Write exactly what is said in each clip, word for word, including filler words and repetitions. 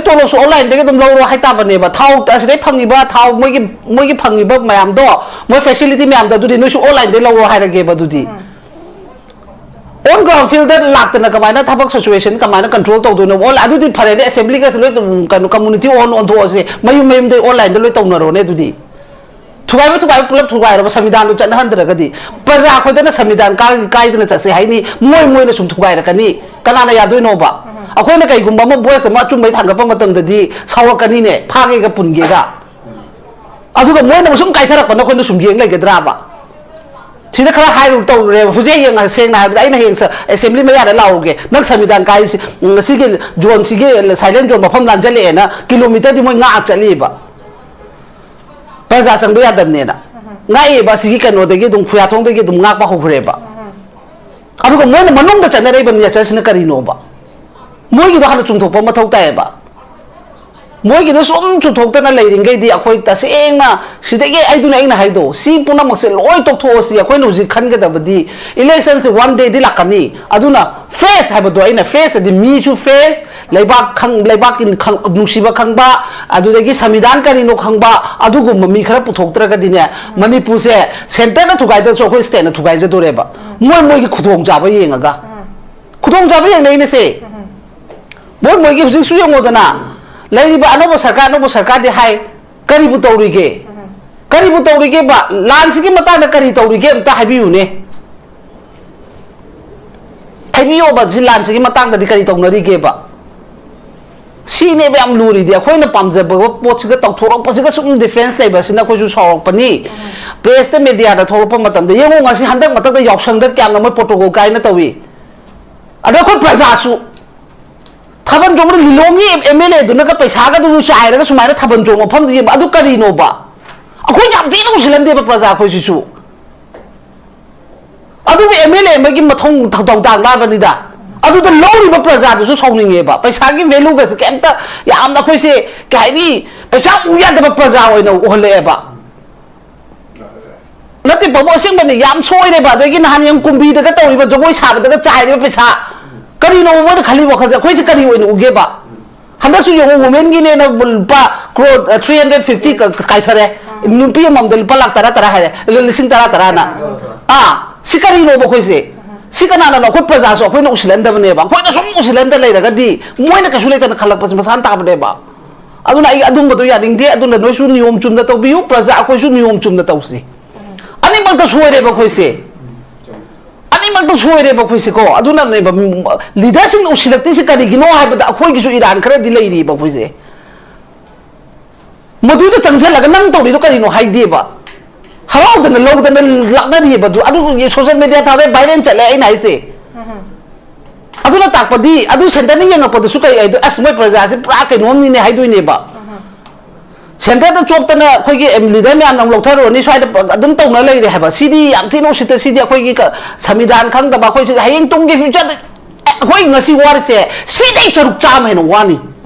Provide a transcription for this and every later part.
ꯇꯣꯂꯣꯞꯁꯨ ꯑꯣꯟꯂꯥꯏꯟꯗꯒꯤ ꯑꯗꯨꯝ ꯂꯧꯔꯣ ꯍꯥꯏꯇꯥꯕꯅꯦꯕ꯫ ꯊꯥꯎ ꯑꯁꯤꯗꯩ ꯐꯪꯉꯤꯕ, ꯊꯥꯎ ꯃꯣꯏꯒꯤ, ꯃꯣꯏꯒꯤ ꯐꯪꯉꯤꯕ ꯃꯌꯥꯝꯗꯣ, ꯃꯣꯏ ꯐꯦꯁꯤꯂꯤꯇꯤ ꯃꯌꯥꯝꯗꯣ, ꯑꯗꯨꯗꯤ ꯅꯣꯏꯁꯨ ꯑꯣꯟꯂꯥꯏꯟꯗꯩ ꯂꯧꯔꯣ ꯍꯥꯏꯔꯒꯦꯕ꯫ ꯑꯗꯨꯗꯤ ꯑꯣꯟ ꯒ꯭ꯔꯥꯎꯟ ꯐꯤꯜꯗ ꯂꯥꯛꯇꯅ ꯀꯃꯥꯏꯅ ꯊꯕꯛ ꯁꯤꯆꯨꯋꯦꯁꯟ ꯀꯃꯥꯏꯅ ꯀꯟꯇ꯭ꯔꯣꯜ ꯇꯧꯗꯣꯏꯅꯣ? ꯑꯣꯟꯂꯥꯏꯟ, ꯑꯗꯨꯗꯤ ꯐꯔꯦꯅꯦ, ꯑꯦꯁꯦꯝꯕ꯭ꯂꯤꯒꯁꯦ ꯂꯣꯏ ꯑꯗꯨꯝ ꯀꯩꯅꯣ, ꯀꯝꯃꯨꯅꯤꯇꯤ ꯑꯣꯟ ꯑꯣꯟꯊꯣꯛꯑꯁꯦ, ꯃꯌꯨꯝ ꯃꯌꯨꯝꯗꯩ ꯑꯣꯟꯂꯥꯏꯟꯗ ꯂꯣꯏ ꯇꯧꯅꯔꯣꯅꯦ꯫ ꯑꯗꯨꯗꯤ ꯊꯨꯒꯥꯏꯕ ꯊꯨꯒꯥꯏꯕ ꯄꯨꯂꯞ ꯊꯨꯒꯥꯏꯔꯕ, ꯁꯪꯕꯤꯙꯥꯟꯗꯨ ꯆꯠꯅꯍꯟꯗ꯭ꯔꯒꯗꯤ ꯄ꯭ꯔꯖꯥ ꯑꯩꯈꯣꯏꯗꯅ ꯁꯪꯕꯤꯙꯥꯟ ꯀꯥꯏ-, ꯀꯥꯏꯗꯅ ꯆꯠꯁꯦ ꯍꯥꯏꯅꯤ, ꯃꯣꯏ ꯃꯣꯏꯅ ꯁꯨꯝ ꯊꯨꯒꯥꯏꯔꯛꯀꯅꯤ꯫ ꯀꯅꯥꯅ ꯌꯥꯗꯣꯏꯅꯣꯕ? ꯑꯩꯈꯣꯏꯅ ꯀꯩꯒꯨꯝꯕ ꯑꯃ ꯚꯣꯏꯁ ꯑꯃ ꯑꯆꯨꯝꯕꯩ ꯊꯥꯡꯒꯠꯄ ꯃꯇꯝꯗꯗꯤ ꯁꯥꯎꯔꯛꯀꯅꯤꯅꯦ, ꯐꯥꯒꯦꯒ ꯄꯨꯟꯒꯦꯒ꯫ ꯑꯗꯨꯒ ꯃꯣꯏꯅ ꯁꯨꯝ ꯀꯥꯏꯊꯔꯛꯄꯅ ꯑꯩꯈꯣꯏꯅ ꯁꯨꯝ ꯌꯦꯡ ꯂꯩꯒꯗ꯭ꯔꯥꯕ? ꯁꯤꯗ ꯈꯔ ꯍꯥꯏꯔꯨ ꯇꯧꯔꯨꯔꯦꯕ꯫ ꯍꯧꯖꯤꯛ ꯍꯌꯦꯡ ꯁꯦꯡꯅ ꯍꯥꯏꯔꯕꯗ ꯑꯩꯅ ꯍꯌꯦꯡ ꯁ-, ꯑꯦꯁꯦꯝꯕ꯭ꯂꯤ ꯃꯌꯥꯗ ꯂꯥꯛꯎꯒꯦ, ꯅꯪ ꯁꯪꯕꯤꯙꯥꯟ ꯀꯥꯏꯁꯤ, ꯎꯝ, ꯉꯁꯤꯒꯤ ꯖꯣꯟꯁꯤꯒꯤ, ꯁꯥꯏꯂꯦꯟ ꯖꯣꯟ ꯃꯐꯝ ꯂꯥꯟꯖꯜꯂꯛꯑꯦꯅ ꯀꯤꯂꯣꯃꯤꯇꯔꯗꯤ ꯃꯣꯏ ꯉꯥꯛꯑ ꯆꯠꯂꯤꯕ꯫ ꯄ꯭ꯔꯖꯥ ꯆꯪꯕ ꯌꯥꯗꯕꯅꯦꯅ ꯉꯥꯛꯑꯦꯕ꯫ ꯑꯁꯤꯒꯤ ꯀꯩꯅꯣꯗꯒꯤ ꯑꯗꯨꯝ, ꯈꯨꯌꯥꯊꯣꯡꯗꯒꯤ ꯑꯗꯨꯝ ꯉꯥꯛꯄ ꯍꯧꯈ꯭ꯔꯦꯕ꯫ ꯑꯗꯨꯒ ꯃꯣꯏꯅ ꯃꯅꯨꯡꯗ ꯆꯠꯅꯔꯛꯏꯕ ꯅꯦꯆꯔꯁꯤꯅ ꯀꯔꯤꯅꯣꯕ? ꯃꯣꯏꯒꯤꯗꯣ ꯍꯥꯟꯅ ꯆꯨꯝꯊꯣꯛꯄ ꯃꯊꯧ ꯇꯥꯏꯌꯦꯕ꯫ ꯃꯣꯏꯒꯤꯗꯣ ꯁꯨꯝ ꯆꯨꯝꯊꯣꯛꯇꯅ ꯂꯩꯔꯤꯉꯩꯗꯤ ꯑꯩꯈꯣꯏ ꯇꯁꯦꯡꯅ ꯁꯤꯗꯒꯤ, ꯑꯩꯗꯨꯅ ꯑꯩꯅ ꯍꯥꯏꯗꯣ, ꯁꯤ ꯄꯨꯝꯅꯃꯛꯁꯦ ꯂꯣꯏ ꯇꯣꯛꯊꯣꯛꯑꯁꯤ꯫ ꯑꯩꯈꯣꯏꯅ ꯍꯧꯖꯤꯛ ꯈꯟꯒꯗꯕꯗꯤ ꯏꯂꯦꯛꯁꯟꯁꯦ ꯋꯥꯟ ꯗꯦꯗꯤ ꯂꯥꯛꯀꯅꯤ꯫ ꯑꯗꯨꯅ ꯐ꯭ꯔꯦꯁ ꯍꯥꯏꯕꯗꯣ, ꯑꯩꯅ ꯐ꯭ꯔꯦꯁ ꯍꯥꯏꯗꯤ ꯃꯤꯁꯨ ꯐ꯭ꯔꯦꯁ, ꯂꯩꯕꯥꯛ ꯈꯪ-, ꯂꯩꯕꯥꯛꯀꯤ ꯈꯪ-, ꯅꯨꯡꯁꯤꯕ ꯈꯪꯕ, ꯑꯗꯨꯗꯒꯤ ꯁꯪꯕꯤꯙꯥꯟ ꯀꯔꯤꯅꯣ ꯈꯪꯕ, ꯑꯗꯨꯒꯨꯝꯕ ꯃꯤ ꯈꯔ ꯄꯨꯊꯣꯛꯇ꯭ꯔꯒꯗꯤꯅꯦ, ꯃꯅꯤꯄꯨꯔꯁꯦ ꯁꯦꯟꯇꯔꯅ ꯊꯨꯒꯥꯏꯗ꯭ꯔꯁꯨ ꯑꯩꯈꯣꯏ ꯁ꯭ꯇꯦꯠꯅ ꯊꯨꯒꯥꯏꯖꯗꯣꯔꯦꯕ꯫ ꯃꯣꯏ ꯃꯣꯏꯒꯤ ꯈꯨꯗꯣꯡꯆꯥꯕ ꯌꯦꯡꯉꯒ꯫ ꯈꯨꯗꯣꯡꯆꯥꯕ ꯌꯦꯡꯅꯩꯅꯦꯁꯦ꯫ ꯃꯣꯏ ꯃꯣꯏꯒꯤ ꯍꯧꯖꯤꯛꯁꯨ ꯌꯦꯡꯉꯣꯗꯅ, ꯂꯩꯔꯤꯕ ꯑꯅꯧꯕ ꯁꯔꯀꯥꯔ, ꯑꯅꯧꯕ ꯁꯔꯀꯥꯔꯗꯤ ꯍꯥꯏ, ꯀꯔꯤꯕꯨ ꯇꯧꯔꯤꯒꯦ? ꯀꯔꯤꯕꯨ ꯇꯧꯔꯤꯒꯦꯕ? ꯂꯥꯟꯁꯤꯒꯤ ꯃꯇꯥꯡꯗ ꯀꯔꯤ ꯇꯧꯔꯤꯒꯦ ꯑꯝꯇ ꯍꯥꯏꯕꯤꯌꯨꯅꯦ꯫ ꯍꯥꯏꯕꯤꯌꯣꯕ, ꯁꯤ ꯂꯥꯟꯁꯤꯒꯤ ꯃꯇꯥꯡꯗꯗꯤ ꯀꯔꯤ ꯇꯧꯅꯔꯤꯒꯦꯕ? ꯁꯤꯅꯦꯕ ꯌꯥꯝ ꯂꯨꯔꯤꯗꯤ꯫ ꯑꯩꯈꯣꯏꯅ ꯄꯥꯝꯖꯕ ꯄꯣꯠꯁꯤꯒ ꯇꯧꯊꯣꯔꯛꯄꯁꯤꯒ ꯁꯨꯝ ꯗꯤꯐ꯭ꯔꯦꯟꯁ ꯂꯩꯕꯁꯤꯅ ꯑꯩꯈꯣꯏꯁꯨ ꯁꯥꯎꯔꯛꯄꯅꯤ꯫ ꯄ꯭ꯔꯦꯁꯇ, ꯃꯦꯗꯤꯌꯥꯗ ꯊꯣꯛꯂꯛꯄ ꯃꯇꯝꯗ ꯌꯦꯡꯉꯨ, ꯉꯁꯤ ꯍꯟꯗꯛ ꯃꯊꯛꯇ ꯌꯥꯎꯁꯪꯗ ꯀꯌꯥꯝꯅ ꯃꯣꯏ ꯄ꯭ꯔꯣꯇꯣꯀꯣꯜ ꯀꯥꯏꯅ ꯇꯧꯏ꯫ ꯑꯗꯣ ꯑꯩꯈꯣꯏ ꯄ꯭ꯔꯖꯥꯁꯨ ꯊꯥꯕꯜ ꯆꯣꯡꯕꯗ ꯂꯤꯂꯣꯡꯒꯤ ꯑꯦꯝ ꯑꯦꯜ ꯑꯦꯗꯨꯅꯒ ꯄꯩꯁꯥꯒꯗꯨꯁꯨ ꯆꯥꯏꯔꯒ ꯁꯨꯃꯥꯏꯅ ꯊꯥꯕꯜ ꯆꯣꯡꯕ ꯃꯐꯝꯗꯨ ꯌꯦꯡꯕ, ꯑꯗꯨ ꯀꯔꯤꯅꯣꯕ? ꯑꯩꯈꯣꯏ ꯌꯥꯝ ꯊꯤꯅ ꯎꯁꯤꯜꯍꯟꯗꯦꯕ ꯄ꯭ꯔꯖꯥ ꯑꯩꯈꯣꯏꯁꯤꯁꯨ꯫ ꯑꯗꯨꯕꯨ ꯑꯦꯝ ꯑꯦꯜ ꯑꯦ ꯑꯃꯒꯤ ꯃꯊꯧ ꯊꯧꯗꯥꯡ ꯂꯥꯛꯑꯕꯅꯤꯗ꯫ ꯑꯗꯨꯗ ꯂꯧꯔꯤꯕ ꯄ꯭ꯔꯖꯥꯗꯨꯁꯨ ꯁꯥꯎꯅꯤꯡꯉꯦꯕ꯫ ꯄꯩꯁꯥꯒꯤ ꯚꯦꯂꯨꯒꯁꯦ ꯀꯩꯝꯇ, ꯌꯥꯝꯅ ꯑꯩꯈꯣꯏꯁꯦ, ꯀꯩ ꯍꯥꯏꯅꯤ, ꯄꯩꯁꯥ ꯎ ꯌꯥꯗꯕ ꯄ꯭ꯔꯖꯥ ꯑꯣꯏꯅ ꯎꯍꯜꯂꯛꯑꯦꯕ꯫ ꯅꯠꯇꯦ ꯄꯥꯕꯨꯡ, ꯑꯁꯦꯡꯕꯅꯤ, ꯌꯥꯝ ꯁꯣꯏꯔꯦꯕ꯫ ꯑꯗꯒꯤ ꯅꯍꯥꯟ ꯌꯦꯡ ꯀꯨꯝꯕꯤꯗꯒ ꯇꯧꯔꯤꯕ, ꯖꯒꯣꯏ ꯁꯥꯕꯗꯒ ꯆꯥꯏꯔꯤꯕ ꯄꯩꯁꯥ, ꯀꯔꯤꯅꯣꯕ ꯃꯣꯏꯅ ꯈꯜꯂꯤ ꯋꯥꯈꯜꯁꯦ? ꯑꯩꯈꯣꯏꯁꯦ ꯀꯔꯤ ꯑꯣꯏꯅ ꯎꯒꯦꯕ? ꯍꯟꯗꯛꯁꯨ ꯌꯦꯡꯉꯨ, ꯋꯨꯃꯦꯟꯒꯤꯅꯦꯅ ꯂꯨꯄꯥ ꯀ꯭ꯔꯣꯔ ꯊ꯭ꯔꯤ ꯍꯟꯗ꯭ꯔꯦꯠ ꯐꯤꯐꯇꯤ ꯀꯥꯏꯊꯔꯦ꯫ ꯅꯨꯄꯤ ꯑꯃꯃꯝꯗ ꯂꯨꯄꯥ ꯂꯥꯛ ꯇꯔꯥ ꯇꯔꯥ ꯍꯥꯏꯔꯦ, ꯂꯤꯁꯤꯡ ꯇꯔꯥ ꯇꯔꯥꯅ꯫ ꯑꯥ, ꯁꯤ ꯀꯔꯤꯅꯣꯕ ꯑꯩꯈꯣꯏꯁꯦ? ꯁꯤ ꯀꯅꯥꯅꯅꯣ? ꯑꯩꯈꯣꯏ ꯄ꯭ꯔꯖꯥꯁꯨ ꯑꯩꯈꯣꯏꯅ ꯎꯁꯤꯜꯍꯟꯗꯕꯅꯦꯕ꯫ ꯑꯩꯈꯣꯏꯅ ꯁꯨꯝ ꯎꯁꯤꯜꯍꯟꯗ ꯂꯩꯔꯒꯗꯤ ꯃꯣꯏꯅ ꯀꯩꯁꯨ ꯂꯩꯇꯅ ꯈꯜꯂꯛꯄꯁꯦ ꯃꯁꯥꯅ ꯇꯥꯕꯅꯦꯕ꯫ ꯑꯗꯨꯅ ꯑꯩ ꯑꯗꯨꯝꯕꯗꯣ ꯌꯥꯅꯤꯡꯗꯦ꯫ ꯑꯗꯨꯅ ꯅꯣꯏꯁꯨ ꯅꯤꯌꯣꯝ ꯆꯨꯝꯅ ꯇꯧꯕꯤꯌꯨ, ꯄ꯭ꯔꯖꯥ ꯑꯩꯈꯣꯏꯁꯨ ꯅꯤꯌꯣꯝ ꯆꯨꯝꯅ ꯇꯧꯁꯤ꯫ ꯑꯅꯤꯃꯛꯇ ꯁꯣꯏꯔꯦꯕ ꯑꯩꯈꯣꯏꯁꯦ꯫ ꯑꯅꯤꯃꯛꯇ ꯁꯣꯏꯔꯦꯕ ꯑꯩꯈꯣꯏꯁꯦꯀꯣ꯫ ꯑꯗꯨꯅꯅꯦꯕ ꯂꯤꯗꯔꯁꯤꯡꯅ ꯎꯁꯤꯜꯂꯛꯇ꯭ꯔꯤꯁꯦ ꯀꯔꯤꯒꯤꯅꯣ ꯍꯥꯏꯕꯗ ꯑꯩꯈꯣꯏꯒꯤꯁꯨ ꯏꯔꯥꯟ ꯈꯔꯗꯤ ꯂꯩꯔꯤꯕ ꯑꯩꯈꯣꯏꯁꯦ꯫ ꯃꯗꯨꯗ ꯆꯪꯁꯤꯜꯂꯒ ꯅꯪ ꯇꯧꯔꯤꯗꯣ ꯀꯔꯤꯅꯣ ꯍꯥꯏꯗꯦꯕ꯫ ꯍꯔꯥꯎꯗꯅ ꯂꯧꯗꯅ ꯂꯥꯛꯅꯔꯤꯕ ꯑꯗꯨ, ꯑꯗꯨ ꯁꯣꯁꯤꯌꯦꯜ ꯃꯦꯗꯤꯌꯥ ꯊꯥꯕꯩ ꯚꯥꯏꯔꯦꯜ ꯆꯠꯂꯦ ꯑꯩꯅ ꯍꯥꯏꯁꯦ꯫ ꯑꯗꯨꯅ ꯇꯥꯛꯄꯗꯤ ꯑꯗꯨ ꯁꯦꯟꯇꯔꯅ ꯌꯦꯡꯉꯛꯄꯗꯁꯨ ꯀꯩ ꯍꯥꯏꯗꯣ, "ꯑꯁ, ꯃꯣꯏ ꯄ꯭ꯔꯖꯥꯁꯦ ꯄꯨꯔꯥ ꯀꯩꯅꯣꯝꯅꯤꯅꯦ" ꯍꯥꯏꯗꯣꯏꯅꯦꯕ꯫ ꯁꯦꯟꯇꯔꯗ ꯆꯣꯞꯇꯅ ꯑꯩꯈꯣꯏꯒꯤ ꯂꯤꯗꯔ ꯃꯌꯥꯝꯅ ꯑꯃꯨꯛ ꯂꯧꯊꯔꯨꯔꯅꯤ, ꯁ꯭ꯋꯥꯏꯗ ꯑꯗꯨꯝ ꯇꯧꯅ ꯂꯩꯔꯦ ꯍꯥꯏꯕ꯫ ꯁꯤꯗꯤ ꯌꯥꯝ ꯊꯤꯅ ꯎꯁꯤꯠꯇ꯫ ꯁꯤꯗꯤ ꯑꯩꯈꯣꯏꯒꯤ ꯀ-, ꯁꯪꯕꯤꯙꯥꯟ ꯈꯪꯗꯕ ꯑꯩꯈꯣꯏꯁꯤ ꯍꯌꯦꯡ ꯇꯨꯡꯒꯤ ꯐ꯭ꯌꯨꯆꯔꯗ ꯑꯩꯈꯣꯏ ꯉꯁꯤ ꯋꯥꯔꯤꯁꯦ ꯁꯤꯗꯩ ꯁꯔꯨꯛ ꯆꯥꯝꯃ ꯍꯦꯟꯅ ꯋꯥꯅꯤ꯫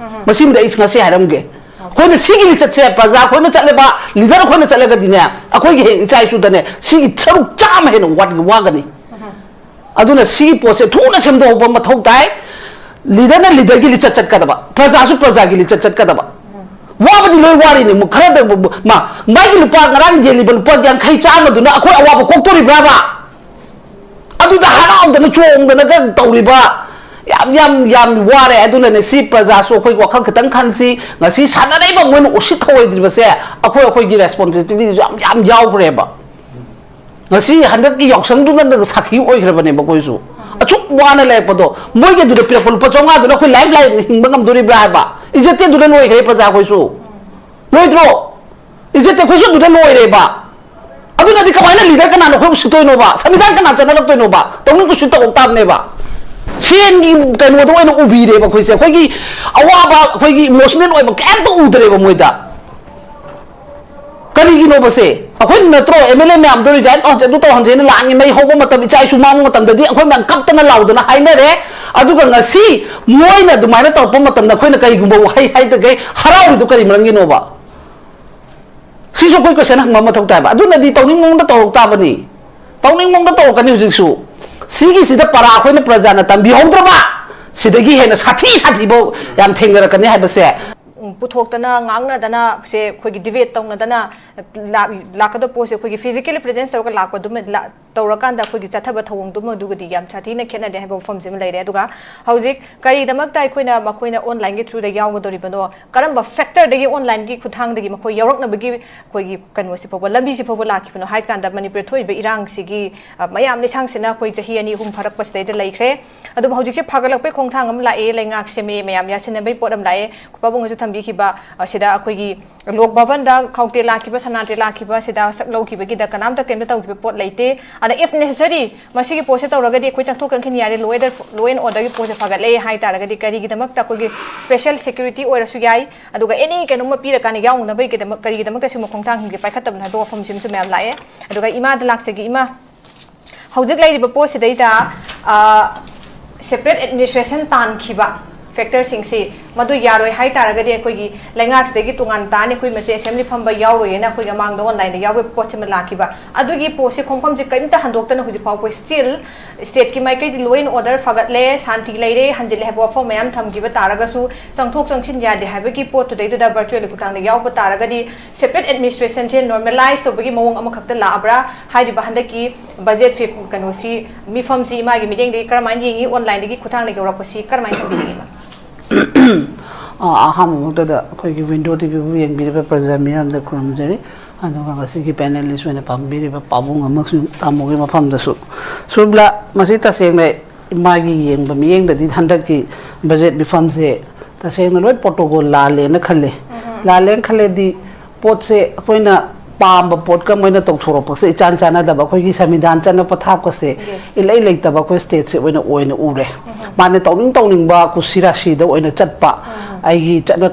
ꯃꯁꯤꯃꯗꯤ ꯑꯩ ꯉꯁꯤ ꯍꯥꯏꯔꯝꯒꯦ꯫ ꯑꯩꯈꯣꯏꯅ ꯁꯤꯒꯤ ꯂꯤꯆꯠꯁꯦ, ꯄ꯭ꯔꯖꯥ ꯑꯩꯈꯣꯏꯅ ꯆꯠꯂꯦꯕ, ꯂꯤꯗꯔ ꯑꯩꯈꯣꯏꯅ ꯆꯠꯂꯒꯗꯤꯅꯦ, ꯑꯩꯈꯣꯏꯒꯤ ꯍꯌꯦꯡ ꯏꯆꯥ ꯏꯁꯨꯗꯅꯦ ꯁꯤꯒꯤ ꯁꯔꯨꯛ ꯆꯥꯝꯃ ꯍꯦꯟꯅ ꯋꯥꯠ-, ꯋꯥꯒꯅꯤ꯫ ꯑꯗꯨꯅ ꯁꯤꯒꯤ ꯄꯣꯠꯁꯦ ꯊꯨꯅ ꯁꯦꯝꯗꯣꯛꯍꯧꯕ ꯃꯊꯧ ꯇꯥꯏ꯫ ꯂꯤꯗꯔꯅ ꯂꯤꯗꯔꯒꯤ ꯂꯤꯆꯠ ꯆꯠꯀꯗꯕ, ꯄ꯭ꯔꯖꯥꯁꯨ ꯄ꯭ꯔꯖꯥꯒꯤ ꯂꯤꯆꯠ ꯆꯠꯀꯗꯕ꯫ ꯋꯥꯕꯗꯤ ꯂꯣꯏ ꯋꯥꯔꯤꯅꯤ꯫ ꯃꯨ-, ꯈꯔꯗ ꯃꯨ-, ꯃꯨ-, ꯃꯥ, ꯃꯥꯒꯤ ꯂꯨꯄꯥ ꯉꯔꯥꯡ ꯌꯦꯜꯂꯤꯕ ꯂꯨꯄꯥ ꯌꯥꯡꯈꯩ ꯆꯥꯝꯃꯗꯨꯅ ꯑꯩꯈꯣꯏ ꯑꯋꯥꯕ ꯀꯣꯛꯇꯣꯔꯤꯕ꯭ꯔꯕ? ꯑꯗꯨꯗ ꯍꯔꯥꯎꯗꯅ ꯆꯣꯡꯗꯅꯒ ꯇꯧꯔꯤꯕ ꯌꯥꯝ, ꯌꯥꯝ, ꯌꯥꯝ ꯋꯥꯔꯦ꯫ ꯑꯗꯨꯅꯅꯦ ꯁꯤ ꯄ꯭ꯔꯖꯥꯁꯨ ꯑꯩꯈꯣꯏ ꯋꯥꯈꯜ ꯈꯤꯇꯪ ꯈꯟꯁꯤ꯫ ꯉꯁꯤ ꯁꯥꯟꯅꯔꯛꯏꯕ ꯃꯣꯏꯅ ꯎꯁꯤꯠ ꯊꯧꯑꯣꯏꯗ꯭ꯔꯤꯕꯁꯦ ꯑꯩꯈꯣꯏ, ꯑꯩꯈꯣꯏꯒꯤ ꯔꯦꯁꯄꯣꯟꯁꯤꯕꯤꯂꯤꯇꯤꯁꯨ ꯌꯥꯝ, ꯌꯥꯝ ꯌꯥꯎꯈ꯭ꯔꯦꯕ꯫ ꯉꯁꯤ ꯍꯟꯗꯛꯀꯤ ꯌꯥꯎꯁꯪꯗꯨꯅ ꯁꯥꯈꯤ ꯑꯣꯏꯈ꯭ꯔꯕꯅꯦꯕ ꯑꯩꯈꯣꯏꯁꯨ꯫ ꯑꯁꯨꯛ ꯋꯥꯅ ꯂꯩꯔꯛꯄꯗꯣ, ꯃꯣꯏꯒꯤ ꯑꯗꯨꯗ ꯄꯤꯔꯛꯄ ꯂꯨꯄꯥ ꯆꯥꯝꯃꯉꯥꯗꯨꯅ ꯑꯩꯈꯣꯏ ꯂꯥꯏꯐ ꯂꯥꯏꯟ ꯍꯤꯡꯕ ꯉꯝꯗꯣꯔꯤꯕ꯭ꯔꯥ ꯍꯥꯏꯕ? ꯏꯖꯠꯇꯤ ꯑꯗꯨꯗ ꯂꯣꯏꯈ꯭ꯔꯦ ꯄ꯭ꯔꯖꯥ ꯑꯩꯈꯣꯏꯁꯨ꯫ ꯂꯣꯏꯗ꯭ꯔꯣ? ꯏꯖꯠꯇꯤ ꯑꯩꯈꯣꯏꯁꯨ ꯑꯗꯨꯗ ꯂꯣꯏꯔꯦꯕ꯫ ꯑꯗꯨꯅꯗꯤ ꯀꯃꯥꯏꯅ ꯂꯤꯗꯔ ꯀꯅꯥꯅ ꯑꯩꯈꯣꯏ ꯎꯁꯤꯠꯇꯣꯏꯅꯣꯕ? ꯁꯪꯕꯤꯙꯥꯟ ꯀꯅꯥ ꯆꯠꯅꯔꯛꯇꯣꯏꯅꯣꯕ? ꯇꯧꯅꯤꯡ ꯀꯨꯁꯤ ꯇꯧꯔꯛ ꯇꯥꯕꯅꯦꯕ꯫ ꯁꯦꯟꯒꯤ ꯀꯩꯅꯣꯗ ꯑꯣꯏꯅ ꯎꯕꯤꯔꯦꯕ ꯑꯩꯈꯣꯏꯁꯦ꯫ ꯑꯩꯈꯣꯏꯒꯤ ꯑꯋꯥꯕ, ꯑꯩꯈꯣꯏꯒꯤ ꯏꯃꯣꯁꯅꯦꯜ ꯑꯣꯏꯕ ꯀꯩꯝꯇ ꯎꯗ꯭ꯔꯦꯕ ꯃꯣꯏꯗ꯫ ꯀꯔꯤꯒꯤꯅꯣꯕꯁꯦ? ꯑꯩꯈꯣꯏꯅ ꯅꯠꯇ꯭ꯔꯣ ꯑꯦꯝ ꯑꯦꯜ ꯑꯦ ꯃꯌꯥꯝꯗꯣ ꯔꯤꯖꯥꯏꯟ ꯇꯧꯍꯟꯁꯦ, ꯑꯗꯨ ꯇꯧꯍꯟꯁꯦꯅ ꯂꯥꯟꯒꯤ ꯃꯩ ꯍꯧꯕ ꯃꯇꯝ, ꯏꯆꯥ ꯏꯁꯨ ꯃꯥꯡꯕ ꯃꯇꯝꯗꯗꯤ ꯑꯩꯈꯣꯏ ꯃꯌꯥꯝ ꯀꯞꯇꯅ ꯂꯥꯎꯗꯅ ꯍꯥꯏꯅꯔꯦ꯫ ꯑꯗꯨꯒ ꯉꯁꯤ ꯃꯣꯏꯅ ꯑꯗꯨꯃꯥꯏꯅ ꯇꯧꯔꯛꯄ ꯃꯇꯝꯗ ꯑꯩꯈꯣꯏꯅ ꯀꯔꯤꯒꯨꯝꯕ ꯋꯥꯍꯩ ꯍꯥꯏꯗꯒꯩ ꯍꯔꯥꯎꯔꯤꯗꯣ ꯀꯔꯤ ꯃꯔꯝꯒꯤꯅꯣꯕ? ꯁꯤꯁꯨ ꯑꯩꯈꯣꯏ ꯀꯣꯏꯁꯟ ꯍꯪꯕ ꯃꯊꯧ ꯇꯥꯏꯕ꯫ ꯑꯗꯨꯅꯗꯤ ꯇꯧꯅꯤꯡ ꯃꯑꯣꯡꯗ ꯇꯧꯔꯛ ꯇꯥꯕꯅꯤ꯫ ꯇꯧꯅꯤꯡ ꯃꯑꯣꯡꯗ ꯇꯧꯔꯛꯀꯅꯤ ꯍꯧꯖꯤꯛꯁꯨ꯫ ꯁꯤꯒꯤꯁꯤꯗ ꯄꯔꯥ ꯑꯩꯈꯣꯏꯅ ꯄ꯭ꯔꯖꯥꯅ ꯇꯝꯕꯤꯍꯧꯗ꯭ꯔꯕ, ꯁꯤꯗꯒꯤ ꯍꯦꯟꯅ ꯁꯥꯊꯤ ꯁꯥꯊꯤꯕ ꯌꯥꯝ ꯊꯦꯡꯅꯔꯛꯀꯅꯤ ꯍꯥꯏꯕꯁꯦ꯫ ꯎꯝ, ꯄꯨꯊꯣꯛꯇꯅ ꯉꯥꯡꯅꯗꯅ ꯁꯦ ꯑꯩꯈꯣꯏꯒꯤ debate ꯇꯧꯅꯗꯅ ꯂꯥꯛ- ꯂꯥꯛꯀꯗꯕ ꯄꯣꯠꯁꯦ ꯑꯩꯈꯣꯏꯒꯤ physically presence ꯇꯧꯔꯒ ꯂꯥꯛꯄꯗꯨꯃ ꯂꯥ- ꯇꯧꯔꯀꯥꯟꯗ ꯑꯩꯈꯣꯏꯒꯤ ꯆꯠꯊꯕ ꯊꯧꯑꯣꯡꯗꯨꯃ ꯑꯗꯨꯒꯗꯤ ꯌꯥꯝ ꯁꯥꯊꯤꯅ ꯈꯦꯠꯅꯔꯦ ꯍꯥꯏꯕ ꯋꯥꯐꯝꯁꯤꯃ ꯂꯩꯔꯦ꯫ ꯑꯗꯨꯒ ꯍꯧꯖꯤꯛ ꯀꯔꯤꯗꯃꯛꯇ ꯑꯩꯈꯣꯏꯅ ꯃꯈꯣꯏꯅ online ꯒꯤ through ꯗ ꯌꯥꯎꯒꯗꯧꯔꯤꯕꯅꯣ, ꯀꯔꯝꯕ factor ꯗꯒꯤ online ꯒꯤ ꯈꯨꯠꯊꯥꯡꯗꯒꯤ ꯃꯈꯣꯏ ꯌꯥꯎꯔꯛꯅꯕꯒꯤ ꯑꯩꯈꯣꯏꯒꯤ ꯀꯩꯅꯣꯁꯤ ꯐꯥꯎꯕ, ꯂꯝꯕꯤꯁꯤ ꯐꯥꯎꯕ ꯂꯥꯛꯈꯤꯕꯅꯣ ꯍꯥꯏ ꯀꯥꯟꯗ, ꯃꯅꯤꯄꯨꯔꯗ ꯊꯣꯛꯏꯕ ꯏꯔꯥꯡꯁꯤꯒꯤ, ꯑ, ꯃꯌꯥꯝ ꯂꯩꯁꯥꯡꯁꯤꯅ ꯑꯩꯈꯣꯏ ꯆꯍꯤ ꯑꯅꯤ ꯑꯍꯨꯝ ꯐꯥꯔꯛꯄꯁꯤꯗꯩꯗ ꯂꯩꯈ꯭ꯔꯦ꯫ ꯑꯗꯨꯕꯨ ꯍꯧꯖꯤꯛꯁꯦ ꯐꯒꯠꯂꯛꯄꯩ ꯈꯣꯡꯊꯥꯡ ꯑꯃ ꯂꯥꯛꯑꯦ, ꯂꯩꯉꯥꯛ ꯁꯦꯝꯃꯛꯑꯦ, ꯃꯌꯥꯝ ꯌꯥꯁꯤꯟꯅꯕꯩ ꯄꯣꯠ ꯑꯃ ꯂꯥꯛꯑꯦ꯫ ꯄꯥꯕꯨꯡꯅꯁꯨ ꯊꯝꯕꯤꯈꯤꯕ, ꯑ, ꯁꯤꯗ ꯑꯩꯈꯣꯏꯒꯤ ꯂꯣꯛ ꯚꯕꯟꯗ ꯈꯥꯎꯇꯦ ꯂꯥꯛꯈꯤꯕ, ꯁꯅꯥꯇꯦ ꯂꯥꯛꯈꯤꯕ, ꯁꯤꯗ ꯁꯛ ꯂꯧꯈꯤꯕꯒꯤꯗ ꯀꯅꯥꯝꯇ ꯀꯩꯝꯇ ꯇꯧꯈꯤꯕ ꯄꯣꯠ ꯂꯩꯇꯦ꯫ ꯑꯗ if necessary ꯃꯁꯤꯒꯤ ꯄꯣꯠꯁꯦ ꯇꯧꯔꯒꯗꯤ ꯑꯩꯈꯣꯏ ꯆꯪꯊꯣꯛ ꯆꯪꯁꯤꯟ ꯌꯥꯔꯦ, law and order, law and order ꯒꯤ ꯄꯣꯠꯁꯦ ꯐꯒꯠꯂꯦ ꯍꯥꯏ ꯇꯥꯔꯒꯗꯤ ꯀꯔꯤꯒꯤꯗꯃꯛꯇ ꯑꯩꯈꯣꯏꯒꯤ special security ꯑꯣꯏꯔꯁꯨ ꯌꯥꯏ, ꯑꯗꯨꯒ any ꯀꯩꯅꯣꯝꯃ ꯄꯤꯔꯀꯥꯟꯗ ꯌꯥꯎꯅꯕꯒꯤꯗꯃꯛ ꯀꯔꯤꯒꯤꯗꯃꯛꯇ ꯁꯤꯒꯨꯝꯕ ꯈꯣꯡꯊꯥꯡꯁꯤꯡꯁꯦ ꯄꯥꯏꯈꯠꯇꯕꯅꯣ ꯍꯥꯏꯕ ꯋꯥꯐꯝꯁꯤꯃꯁꯨ ꯃꯌꯥꯝ ꯂꯥꯛꯑꯦ꯫ ꯑꯗꯨꯒ ꯏꯃꯥꯗ ꯂꯥꯛꯆꯒꯦ꯫ ꯏꯃꯥ, ꯍꯧꯖꯤꯛ ꯂꯩꯔꯤꯕ ꯄꯣꯠꯁꯤꯗꯩꯗ, ꯑ, separate administration ꯇꯥꯟꯈꯤꯕ factor ꯁꯤꯡꯁꯤ ꯃꯗꯨ ꯌꯥꯔꯣꯏ ꯍꯥꯏ ꯇꯥꯔꯒꯗꯤ ꯑꯩꯈꯣꯏꯒꯤ ꯂꯩꯉꯥꯛꯁꯤꯗꯒꯤ ꯇꯣꯉꯥꯟ ꯇꯥꯅꯤ, ꯑꯩꯈꯣꯏ ꯃꯁꯤ assembly ꯐꯝꯕ ꯌꯥꯎꯔꯣꯏꯅ ꯑꯩꯈꯣꯏꯒꯤ ꯃꯃꯥꯡꯗ online ꯗ ꯌꯥꯎꯕꯒꯤ ꯄꯣꯠꯁꯤꯃ ꯂꯥꯛꯈꯤꯕ꯫ ꯑꯗꯨꯒꯤ ꯄꯣꯠꯁꯤ ꯈꯣꯡꯐꯝꯁꯤ ꯀꯔꯤꯝꯇ ꯍꯟꯗꯣꯛꯇꯅ ꯍꯧꯖꯤꯛ ꯐꯥꯎꯕ still state ꯀꯤ ꯃꯥꯏꯀꯩꯗꯤ law and order ꯐꯒꯠꯂꯦ, ꯁꯥꯟꯇꯤ ꯂꯩꯔꯦ, ꯍꯟꯖꯤꯜꯂꯦ ꯍꯥꯏꯕ ꯋꯥꯐꯝ ꯃꯌꯥꯝ ꯊꯝꯈꯤꯕ ꯇꯥꯔꯒꯁꯨ, ꯆꯪꯊꯣꯛ ꯆꯪꯁꯤꯟ ꯌꯥꯗꯦ ꯍꯥꯏꯕꯒꯤ ꯄꯣꯠꯇꯨꯗꯩꯗꯨꯗ virtual ꯒꯤ ꯈꯨꯠꯊꯥꯡꯗ ꯌꯥꯎꯕ ꯇꯥꯔꯒꯗꯤ separate administration ꯁꯦ normalize ꯇꯧꯕꯒꯤ ꯃꯑꯣꯡ ꯑꯃꯈꯛꯇ ꯂꯥꯛꯑꯕ꯭ꯔꯥ? ꯍꯥꯏꯔꯤꯕ ꯍꯟꯗꯛꯀꯤ budget fif-, ꯀꯩꯅꯣꯁꯤ, ꯃꯤꯐꯝꯁꯤ ꯏꯃꯥꯒꯤ ꯃꯤꯠꯌꯦꯡꯗꯒꯤ ꯀꯔꯝꯍꯥꯏꯅ ꯌꯦꯡꯉꯤ? Online ꯗꯒꯤ ꯈꯨꯠꯊꯥꯡꯗ ꯌꯧꯔꯛꯄꯁꯤ ꯀꯔꯝꯍꯥꯏꯅ ꯊꯝꯕꯤꯅꯤꯡꯉꯤ, ꯏꯃꯥ? ꯑ, ꯑꯍꯥꯟꯕꯃꯛꯇꯗ ꯑꯩꯈꯣꯏꯒꯤ Window TV ꯕꯨ ꯌꯦꯡꯕꯤꯔꯤꯕ ꯄ꯭ꯔꯖꯥ ꯃꯤꯌꯥꯝꯗ ꯈꯨꯔꯨꯝꯖꯔꯤ꯫ ꯑꯗꯨꯒ ꯉꯁꯤꯒꯤ panelist ꯑꯣꯏꯅ ꯄꯥꯡꯕꯤꯔꯤꯕ ꯄꯥꯕꯨꯡ ꯑꯃꯁꯨꯡ ꯇꯥꯃꯣꯒꯤ ꯃꯐꯝꯗꯁꯨ꯫ ꯁꯨꯕ꯭ꯂꯥ, ꯃꯁꯤ ꯇꯁꯦꯡꯅ ꯏꯃꯥꯒꯤ ꯌꯦꯡꯕ ꯃꯤꯠꯌꯦꯡꯗꯗꯤ ꯍꯟꯗꯛꯀꯤ budget ꯃꯤꯐꯝꯁꯦ ꯇꯁꯦꯡꯅ ꯂꯣꯏ protocol ꯂꯥꯜꯂꯦꯅ ꯈꯜꯂꯦ꯫ ꯂꯥꯜꯂꯦꯅ ꯈꯜꯂꯦꯗꯤ ꯄꯣꯠꯁꯦ ꯑꯩꯈꯣꯏꯅ ꯄꯥꯝꯕ ꯄꯣꯠꯀ ꯃꯣꯏꯅ ꯇꯧꯊꯣꯔꯛꯄꯁꯦ ꯏꯆꯥꯟ ꯆꯥꯟꯅꯗꯕ, ꯑꯩꯈꯣꯏꯒꯤ ꯁꯪꯕꯤꯙꯥꯟ ꯆꯠꯅ ꯄꯊꯥꯞꯀꯁꯦ Yes. ꯏꯂꯩ ꯂꯩꯇꯕ ꯑꯩꯈꯣꯏ state ꯁꯦ ꯑꯣꯏꯅ, ꯑꯣꯏꯅ ꯎꯔꯦ꯫ ꯃꯥꯅ ꯇꯧꯅꯤꯡ ꯇꯧꯅꯤꯡꯕ ꯀꯨꯁꯤ ꯔꯥꯁꯤꯗ ꯑꯣꯏꯅ ꯆꯠꯄ, ꯑꯩꯒꯤ ꯆꯠꯅ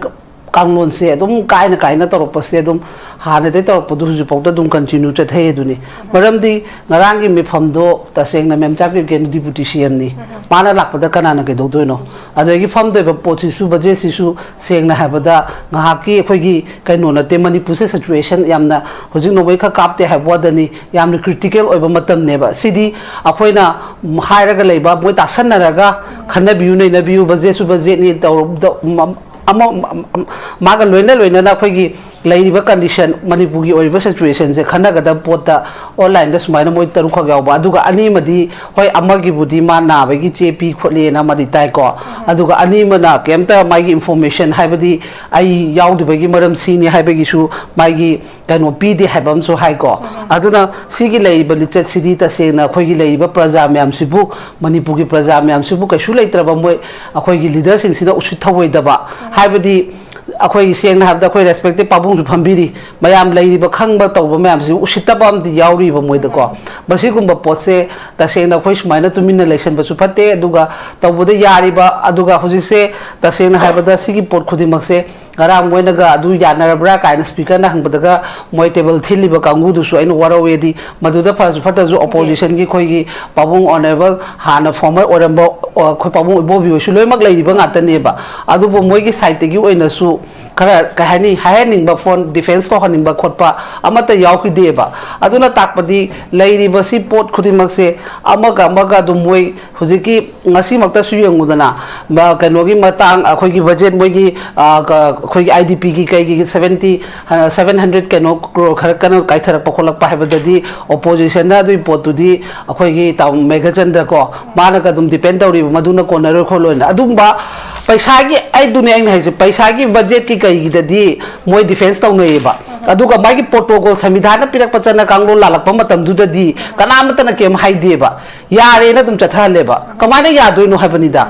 ꯀꯥꯡꯂꯣꯟꯁꯦ ꯑꯗꯨꯝ ꯀꯥꯏꯅ ꯀꯥꯏꯅ ꯇꯧꯔꯛꯄꯁꯦ ꯑꯗꯨꯝ ꯍꯥꯟꯅꯗꯩ ꯇꯧꯔꯛꯄꯗꯣ ꯍꯧꯖꯤꯛꯐꯥꯎꯗ ꯑꯗꯨꯝ continue ꯆꯠꯊꯩ ꯑꯗꯨꯅꯤ꯫ ꯃꯔꯝꯗꯤ ꯉꯔꯥꯡꯒꯤ ꯃꯤꯐꯝꯗꯣ ꯇꯁꯦꯡꯅ ꯃꯦꯝ ꯆꯥꯛꯄꯤꯕꯒꯤ deputy C M ꯅꯤ꯫ ꯃꯥꯅ ꯂꯥꯛꯄꯗ ꯀꯅꯥꯅ ꯀꯩꯗꯧꯗꯣꯏꯅꯣ? ꯑꯗꯒꯤ ꯐꯝꯗꯣꯏꯕ ꯄꯣꯠꯁꯤꯁꯨ, ꯕꯖꯦꯠꯁꯤꯁꯨ ꯁꯦꯡꯅ ꯍꯥꯏꯕꯗ ꯉꯥꯏꯍꯥꯛꯀꯤ ꯑꯩꯈꯣꯏꯒꯤ ꯀꯩꯅꯣ ꯅꯠꯇꯦ, ꯃꯅꯤꯄꯨꯔꯁꯦ situation ꯌꯥꯝꯅ ꯍꯧꯖꯤꯛ ꯅꯣꯡꯃꯩ ꯈꯔ ꯀꯥꯞꯇꯦ ꯍꯥꯏꯕ ꯋꯥꯗꯅꯤ, ꯌꯥꯝꯅ critical ꯑꯣꯏꯕ ꯃꯇꯝꯅꯦꯕ꯫ ꯁꯤꯗꯤ ꯑꯩꯈꯣꯏꯅ ꯍꯥꯏꯔꯒ ꯂꯩꯕ, ꯃꯣꯏ ꯇꯥꯁꯟꯅꯔꯒ ꯈꯟꯅꯕꯤꯌꯨ, ꯅꯩꯅꯕꯤꯌꯨ, ꯕꯖꯦꯠꯁꯨ ꯕꯖꯦꯠꯅꯤ ꯇꯧꯔ-, ꯑꯃ, ꯑꯃ, ꯃꯥꯒ ꯂꯣꯏꯅ ꯂꯣꯏꯅꯅ ꯑꯩꯈꯣꯏꯒꯤ ꯂꯩꯔꯤꯕ condition, ꯃꯅꯤꯄꯨꯔꯒꯤ ꯑꯣꯏꯔꯤꯕ situationꯁꯦ ꯈꯟꯅꯒꯗꯕ ꯄꯣꯠꯇ onlineꯗ ꯁꯨꯃꯥꯏꯅ ꯃꯣꯏ ꯇꯔꯨꯛꯈꯛ ꯌꯥꯎꯕ, ꯑꯗꯨꯒ ꯑꯅꯤ ꯑꯃꯗꯤ ꯍꯣꯏ ꯑꯃꯒꯤꯕꯨꯗꯤ ꯃꯥ ꯅꯥꯕꯒꯤ ꯆꯦ ꯄꯤ ꯈꯣꯠꯂꯦꯅ ꯑꯃꯗꯤ ꯇꯥꯏꯀꯣ, ꯑꯗꯨꯒ ꯑꯅꯤ ꯑꯃꯅ ꯀꯩꯝꯇ ꯃꯥꯒꯤ information ꯍꯥꯏꯕꯗꯤ ꯑꯩ ꯌꯥꯎꯗꯕꯒꯤ ꯃꯔꯝ ꯁꯤꯅꯤ ꯍꯥꯏꯕꯒꯤꯁꯨ ꯃꯥꯒꯤ ꯀꯩꯅꯣ ꯄꯤꯗꯦ ꯍꯥꯏꯕ ꯑꯃꯁꯨ ꯍꯥꯏꯀꯣ꯫ ꯑꯗꯨꯅ ꯁꯤꯒꯤ ꯂꯩꯔꯤꯕ ꯂꯤꯆꯠꯁꯤꯗꯤ ꯇꯁꯦꯡꯅ ꯑꯩꯈꯣꯏꯒꯤ ꯂꯩꯔꯤꯕ ꯄ꯭ꯔꯖꯥ ꯃꯌꯥꯝꯁꯤꯕꯨ, ꯃꯅꯤꯄꯨꯔꯒꯤ ꯄ꯭ꯔꯖꯥ ꯃꯌꯥꯝꯁꯤꯕꯨ ꯀꯩꯁꯨ ꯂꯩꯇ꯭ꯔꯕ ꯃꯣꯏ ꯑꯩꯈꯣꯏꯒꯤ leaderꯁꯤꯡꯁꯤꯅ ꯎꯁꯤꯠ ꯊꯧꯑꯣꯏꯗꯕ, ꯍꯥꯏꯕꯗꯤ ꯑꯩꯈꯣꯏꯒꯤ ꯁꯦꯡꯅ ꯍꯥꯏꯕꯗ ꯑꯩꯈꯣꯏ respected ꯄꯥꯕꯨꯡꯁꯨ ꯐꯝꯕꯤꯔꯤ, ꯃꯌꯥꯝ ꯂꯩꯔꯤꯕ ꯈꯪꯕ ꯇꯧꯕ ꯃꯌꯥꯝꯁꯤ ꯎꯁꯤꯠꯇꯕ ꯑꯃꯗꯤ ꯌꯥꯎꯔꯤꯕ ꯃꯣꯏꯗꯀꯣ꯫ ꯃꯁꯤꯒꯨꯝꯕ ꯄꯣꯠꯁꯦ ꯇꯁꯦꯡꯅ ꯑꯩꯈꯣꯏ ꯁꯨꯃꯥꯏꯅ ꯇꯨꯃꯤꯟꯅ ꯂꯩꯁꯟꯕꯁꯨ ꯐꯠꯇꯦ, ꯑꯗꯨꯒ ꯇꯧꯕꯗ ꯌꯥꯔꯤꯕ, ꯑꯗꯨꯒ ꯍꯧꯖꯤꯛꯁꯦ ꯇꯁꯦꯡꯅ ꯍꯥꯏꯕꯗ ꯁꯤꯒꯤ ꯄꯣꯠ ꯈꯨꯗꯤꯡꯃꯛꯁꯦ ꯉꯔꯥꯡ ꯃꯣꯏꯅꯒ ꯑꯗꯨ ꯌꯥꯅꯔꯕ꯭ꯔꯥ ꯀꯥꯏꯅ speakerꯅ ꯍꯪꯕꯗꯒ ꯃꯣꯏ table ꯊꯤꯜꯂꯤꯕ ꯀꯥꯡꯕꯨꯗꯨꯁꯨ ꯑꯩꯅ ꯋꯥꯔꯧꯋꯦꯗꯤ, ꯃꯗꯨꯗ ꯐꯔꯁꯨ ꯐꯠꯇ꯭ꯔꯁꯨ oppositionꯒꯤ ꯑꯩꯈꯣꯏꯒꯤ ꯄꯥꯕꯨꯡ honourable ꯍꯥꯟꯅ former ꯑꯣꯏꯔꯝꯕ, ꯑ, ꯑꯩꯈꯣꯏ ꯄꯥꯕꯨꯡ ꯏꯕꯣꯕꯤ ꯍꯣꯏꯁꯨ ꯂꯣꯏꯅꯃꯛ ꯂꯩꯔꯤꯕ ꯉꯥꯛꯇꯅꯦꯕ꯫ ꯑꯗꯨꯕꯨ ꯃꯣꯏꯒꯤ sideꯇꯒꯤ ꯑꯣꯏꯅꯁꯨ ꯈꯔ ꯀꯩ ꯍꯥꯏꯅꯤ, ꯍꯥꯏꯍꯟꯅꯤꯡꯕ ꯐꯣꯟ defence ꯇꯧꯍꯟꯅꯤꯡꯕ ꯈꯣꯠꯄ ꯑꯃꯠꯇ ꯌꯥꯎꯈꯤꯗꯦꯕ꯫ ꯑꯗꯨꯅ ꯇꯥꯛꯄꯗꯤ ꯂꯩꯔꯤꯕꯁꯤ ꯄꯣꯠ ꯈꯨꯗꯤꯡꯃꯛꯁꯦ ꯑꯃꯒ ꯑꯃꯒ ꯑꯗꯨꯝ ꯃꯣꯏ ꯍꯧꯖꯤꯛꯀꯤ ꯉꯁꯤꯃꯛꯇꯁꯨ ꯌꯦꯡꯉꯨꯗꯅ, ꯃ-, ꯀꯩꯅꯣꯒꯤ ꯃꯇꯥꯡ ꯑꯩꯈꯣꯏꯒꯤ budget ꯃꯣꯏꯒꯤ, ꯑ, ꯀ-, ꯑꯩꯈꯣꯏꯒꯤ IDPꯒꯤ ꯀꯩꯒꯤ seventy, ꯑ, seven hundred ꯀꯩꯅꯣ crore ꯈꯔ ꯀꯩꯅꯣ ꯀꯥꯏꯊꯔꯛꯄ ꯈꯣꯠꯂꯛꯄ ꯍꯥꯏꯕꯗꯗꯤ oppositionꯅ ꯑꯗꯨꯒꯤ ꯄꯣꯠꯇꯨꯗꯤ ꯑꯩꯈꯣꯏꯒꯤ ꯇꯥꯃꯣ ꯃꯦꯘꯆꯟꯗ꯭ꯔ ꯀꯣ, ꯃꯥꯅꯒ ꯑꯗꯨꯝ defend ꯇꯧꯔꯤꯕ ꯃꯗꯨꯅ ꯀꯣꯟꯅꯔꯣꯏ ꯈꯣꯠꯂꯣꯏꯅ꯫ ꯑꯗꯨꯝꯕ ꯄꯩꯁꯥꯒꯤ, ꯑꯩꯗꯨꯅꯦ ꯑꯩꯅ ꯍꯥꯏꯁꯦ, ꯄꯩꯁꯥꯒꯤ budgetꯀꯤ ꯀꯩꯒꯤꯗꯗꯤ ꯃꯣꯏ defence ꯇꯧꯅꯩꯌꯦꯕ꯫ ꯑꯗꯨꯒ ꯃꯥꯒꯤ protocol ꯁꯪꯕꯤꯙꯥꯟꯅ ꯄꯤꯔꯛꯄ ꯆꯠꯅ ꯀꯥꯡꯂꯣꯟ ꯂꯥꯜꯂꯛꯄ ꯃꯇꯝꯗꯨꯗꯗꯤ ꯀꯅꯥꯃꯠꯇꯅ ꯀꯩꯝ ꯍꯥꯏꯗꯦꯕ꯫ ꯌꯥꯔꯦꯅ ꯑꯗꯨꯝ ꯆꯠꯊꯍꯜꯂꯦꯕ꯫ ꯀꯃꯥꯏꯅ ꯌꯥꯗꯣꯏꯅꯣ ꯍꯥꯏꯕꯅꯤꯗ꯫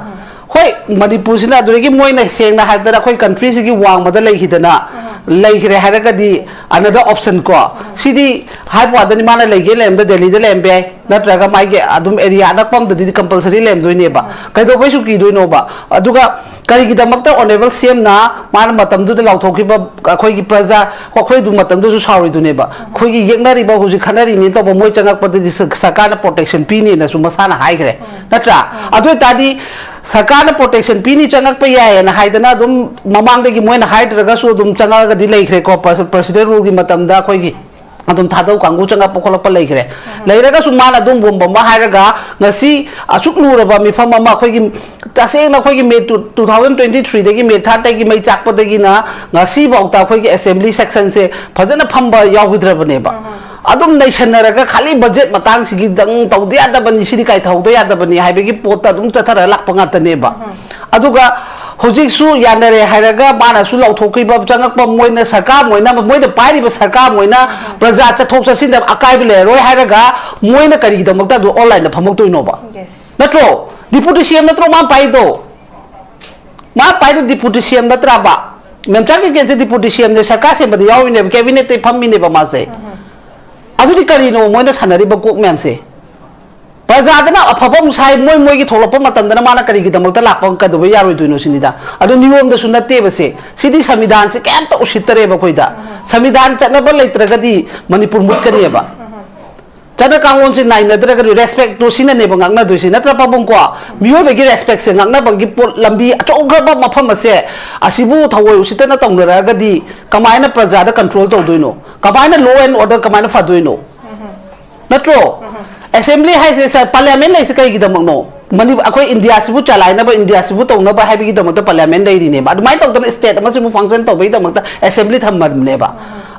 ꯍꯣꯏ, ꯃꯅꯤꯄꯨꯔꯁꯤꯅ ꯑꯗꯨꯗꯒꯤ ꯃꯣꯏꯅ ꯁꯦꯡꯅ ꯍꯥꯏꯔꯕꯗ ꯑꯩꯈꯣꯏ countryꯁꯤꯒꯤ ꯋꯥꯡꯃꯗ ꯂꯩꯈꯤꯗꯅ, ꯂꯩꯈ꯭ꯔꯦ ꯍꯥꯏꯔꯒꯗꯤ another option ꯀꯣ, ꯁꯤꯗꯤ ꯍꯥꯏꯕ ꯋꯥꯗꯅꯤ, ꯃꯥꯅ ꯂꯩꯒꯦ ꯂꯩꯔꯝꯗ ꯗꯦꯜꯂꯤꯗ ꯂꯩꯔꯝꯕ ꯌꯥꯏ, ꯅꯠꯇ꯭ꯔꯒ ꯃꯥꯒꯤ ꯑꯗꯨꯝ area ꯑꯅꯛꯄ ꯑꯃꯗꯗꯤ compulsory ꯂꯩꯔꯝꯗꯣꯏꯅꯦꯕ꯫ ꯀꯩꯗꯧꯕꯩꯁꯨ ꯀꯤꯗꯣꯏꯅꯣꯕ? ꯑꯗꯨꯒ ꯀꯔꯤꯒꯤꯗꯃꯛꯇ honourable C M ꯅ ꯃꯥꯅ ꯃꯇꯝꯗꯨꯗ ꯂꯥꯎꯊꯣꯛꯈꯤꯕ ꯑꯩꯈꯣꯏꯒꯤ ꯄ꯭ꯔꯖꯥ, ꯑꯩꯈꯣꯏꯗꯨ ꯃꯇꯝꯗꯨꯁꯨ ꯁꯥꯎꯔꯤꯗꯨꯅꯦꯕ꯫ ꯑꯩꯈꯣꯏꯒꯤ ꯌꯦꯛꯅꯔꯤꯕ, ꯍꯧꯖꯤꯛ ꯈꯠꯅꯔꯤꯅꯦ ꯇꯧꯕ ꯃꯣꯏ ꯆꯪꯉꯛꯄꯗꯗꯤ ꯁ-, ꯁꯔꯀꯥꯔꯅ protection ꯄꯤꯅꯦꯅꯁꯨ ꯃꯁꯥꯅ ꯍꯥꯏꯈ꯭ꯔꯦ, ꯅꯠꯇ꯭ꯔꯥ? ꯑꯗꯨ ꯑꯣꯏꯇꯥꯔꯗꯤ ꯁꯔꯀꯥꯔꯅ protection ꯄꯤꯅꯤ, ꯆꯪꯉꯛꯄ ꯌꯥꯏꯌꯦꯅ ꯍꯥꯏꯗꯅ ꯑꯗꯨꯝ ꯃꯃꯥꯡꯗꯒꯤ ꯃꯣꯏꯅ ꯍꯥꯏꯗ꯭ꯔꯒꯁꯨ ꯑꯗꯨꯝ ꯆꯪꯉꯛꯑꯒꯗꯤ ꯂꯩꯈ꯭ꯔꯦꯀꯣ꯫ ꯄ꯭ꯔ-, President Rule ꯒꯤ ꯃꯇꯝꯗ ꯑꯩꯈꯣꯏꯒꯤ ꯑꯗꯨꯝ ꯊꯥꯗꯧ ꯀꯥꯡꯕꯨ ꯆꯪꯉꯛꯄ ꯈꯣꯠꯂꯛꯄ ꯂꯩꯈ꯭ꯔꯦ꯫ ꯂꯩꯔꯒꯁꯨ ꯃꯥꯅ ꯑꯗꯨꯒꯨꯝꯕ ꯑꯃ ꯍꯥꯏꯔꯒ ꯉꯁꯤ ꯑꯁꯨꯛ ꯂꯨꯔꯕ ꯃꯤꯐꯝ ꯑꯃ, ꯑꯩꯈꯣꯏꯒꯤ ꯇꯁꯦꯡꯅ ꯑꯩꯈꯣꯏꯒꯤ May two thousand twenty three ꯗꯒꯤ, May third ꯇꯒꯤ ꯃꯩ ꯆꯥꯛꯄꯗꯒꯤꯅ ꯉꯁꯤꯐꯥꯎꯗ ꯑꯩꯈꯣꯏꯒꯤ assembly session ꯁꯦ ꯐꯖꯅ ꯐꯝꯕ ꯌꯥꯎꯈꯤꯗ꯭ꯔꯕꯅꯦꯕ꯫ ꯑꯗꯨꯝ ꯅꯩꯁꯟꯅꯔꯒ ꯈꯥꯂꯤ budget ꯃꯇꯥꯡꯁꯤꯒꯤꯗꯪ ꯇꯧꯗ ꯌꯥꯗꯕꯅꯤ, ꯁꯤꯗꯤ ꯀꯥꯏꯊꯍꯧꯗ ꯌꯥꯗꯕꯅꯤ ꯍꯥꯏꯕꯒꯤ ꯄꯣꯠꯇ ꯑꯗꯨꯝ ꯆꯠꯊꯔꯒ ꯂꯥꯛꯄ ꯉꯥꯛꯇꯅꯦꯕ꯫ ꯑꯗꯨꯒ ꯍꯧꯖꯤꯛꯁꯨ ꯌꯥꯅꯔꯦ ꯍꯥꯏꯔꯒ ꯃꯥꯅꯁꯨ ꯂꯥꯎꯊꯣꯛꯈꯤꯕ, ꯆꯪꯉꯛꯄ, ꯃꯣꯏꯅ ꯁꯔꯀꯥꯔ, ꯃꯣꯏꯅ, ꯃꯣꯏꯅ ꯄꯥꯏꯔꯤꯕ ꯁꯔꯀꯥꯔ, ꯃꯣꯏꯅ ꯄ꯭ꯔꯖꯥ ꯆꯠꯊꯣꯛ ꯆꯠꯁꯤꯟꯗ ꯑꯀꯥꯏꯕ ꯂꯩꯔꯔꯣꯏ ꯍꯥꯏꯔꯒ ꯃꯣꯏꯅ ꯀꯔꯤꯒꯤꯗꯃꯛꯇ ꯑꯗꯨ online ꯗ ꯐꯝꯃꯛꯇꯣꯏꯅꯣꯕ? Yes. ꯅꯠꯇ꯭ꯔꯣ? Deputy C M ꯅꯠꯇ꯭ꯔꯣ ꯃꯥꯅ ꯄꯥꯏꯗꯣ? ꯃꯥ ꯄꯥꯏꯗꯣ Deputy C M ꯅꯠꯇ꯭ꯔꯕ? ꯃꯦꯝꯆꯥ ꯀꯤꯀꯦꯟꯁꯦ Deputy C M ꯅꯦ, ꯁꯔꯀꯥꯔ ꯁꯦꯝꯕꯗ ꯌꯥꯎꯔꯤꯅꯦꯕ, cabinet ꯇ ꯐꯝꯃꯤꯅꯦꯕ ꯃꯥꯁꯦ꯫ ꯑꯗꯨꯗꯤ ꯀꯔꯤꯅꯣ ꯃꯣꯏꯅ ꯁꯥꯟꯅꯔꯤꯕ ꯀꯣꯛ ꯃꯌꯥꯝꯁꯦ? ꯄ꯭ꯔꯖꯥꯗꯅ ꯑꯐꯕ ꯑꯃꯨꯛ ꯁꯥꯏ, ꯃꯣꯏ ꯃꯣꯏꯒꯤ ꯊꯣꯛꯂꯛꯄ ꯃꯇꯝꯗꯅ ꯃꯥꯅ ꯀꯔꯤꯒꯤꯗꯃꯛꯇ ꯂꯥꯛꯄ ꯀꯩꯗꯧꯕ ꯌꯥꯔꯣꯏꯗꯣꯏꯅꯣ ꯁꯤꯅꯤꯗ꯫ ꯑꯗꯣ ꯅꯤꯌꯣꯝꯗꯁꯨ ꯅꯠꯇꯦꯕ ꯁꯦ꯫ ꯁꯤꯗꯤ ꯁꯪꯕꯤꯙꯥꯟꯁꯦ ꯀꯩꯝꯇ ꯎꯁꯤꯠꯇꯔꯦꯕ ꯑꯩꯈꯣꯏꯗ꯫ ꯁꯪꯕꯤꯙꯥꯟ ꯆꯠꯅꯕ ꯂꯩꯇ꯭ꯔꯒꯗꯤ ꯃꯅꯤꯄꯨꯔ ꯃꯨꯠꯀꯅꯦꯕ꯫ ꯆꯠꯅ ꯀꯥꯡꯂꯣꯟꯁꯦ ꯅꯥꯏꯅꯗ꯭ꯔꯒꯗꯤ respect ꯇꯣ ꯁꯤꯅꯅꯦꯕ ꯉꯥꯛꯅꯗꯣꯏꯁꯦ, ꯅꯠꯇ꯭ꯔ ꯄꯥꯕꯨꯡꯀꯣ? ꯃꯤꯑꯣꯏꯕꯒꯤ respect ꯁꯦ ꯉꯥꯛꯅꯕꯒꯤ ꯄꯣꯠ ꯂꯝꯕꯤ ꯑꯆꯧꯈ꯭ꯔꯕ ꯃꯐꯝ ꯑꯁꯦ, ꯑꯁꯤꯕꯨ ꯊꯑꯣꯏ ꯎꯁꯤꯠꯇꯅ ꯇꯧꯅꯔꯛꯑꯒꯗꯤ ꯀꯃꯥꯏꯅ ꯄ꯭ꯔꯖꯥꯗ control ꯇꯧꯗꯣꯏꯅꯣ? ꯀꯃꯥꯏꯅ law and order ꯀꯃꯥꯏꯅ ꯐꯗꯣꯏꯅꯣ? ꯅꯠꯇ꯭ꯔꯣ? Assembly ꯍꯥꯏꯁꯦ ꯁꯥꯔ, parliament ꯂꯩꯁꯦ ꯀꯩꯒꯤꯗꯃꯛꯅꯣ? ꯃꯅꯤ-, ꯑꯩꯈꯣꯏ ꯏꯟꯗꯤꯌꯥꯁꯤꯕꯨ ꯆꯂꯥꯏꯅꯕ, ꯏꯟꯗꯤꯌꯥꯁꯤꯕꯨ ꯇꯧꯅꯕ ꯍꯥꯏꯕꯒꯤꯗꯃꯛꯇ parliament ꯂꯩꯔꯤꯅꯦꯕ꯫ ꯑꯗꯨꯃꯥꯏꯅ ꯇꯧꯗꯅ state ꯑꯃꯁꯤꯕꯨ function ꯇꯧꯕꯒꯤꯗꯃꯛꯇ assembly ꯊꯝꯃꯕꯅꯦꯕ꯫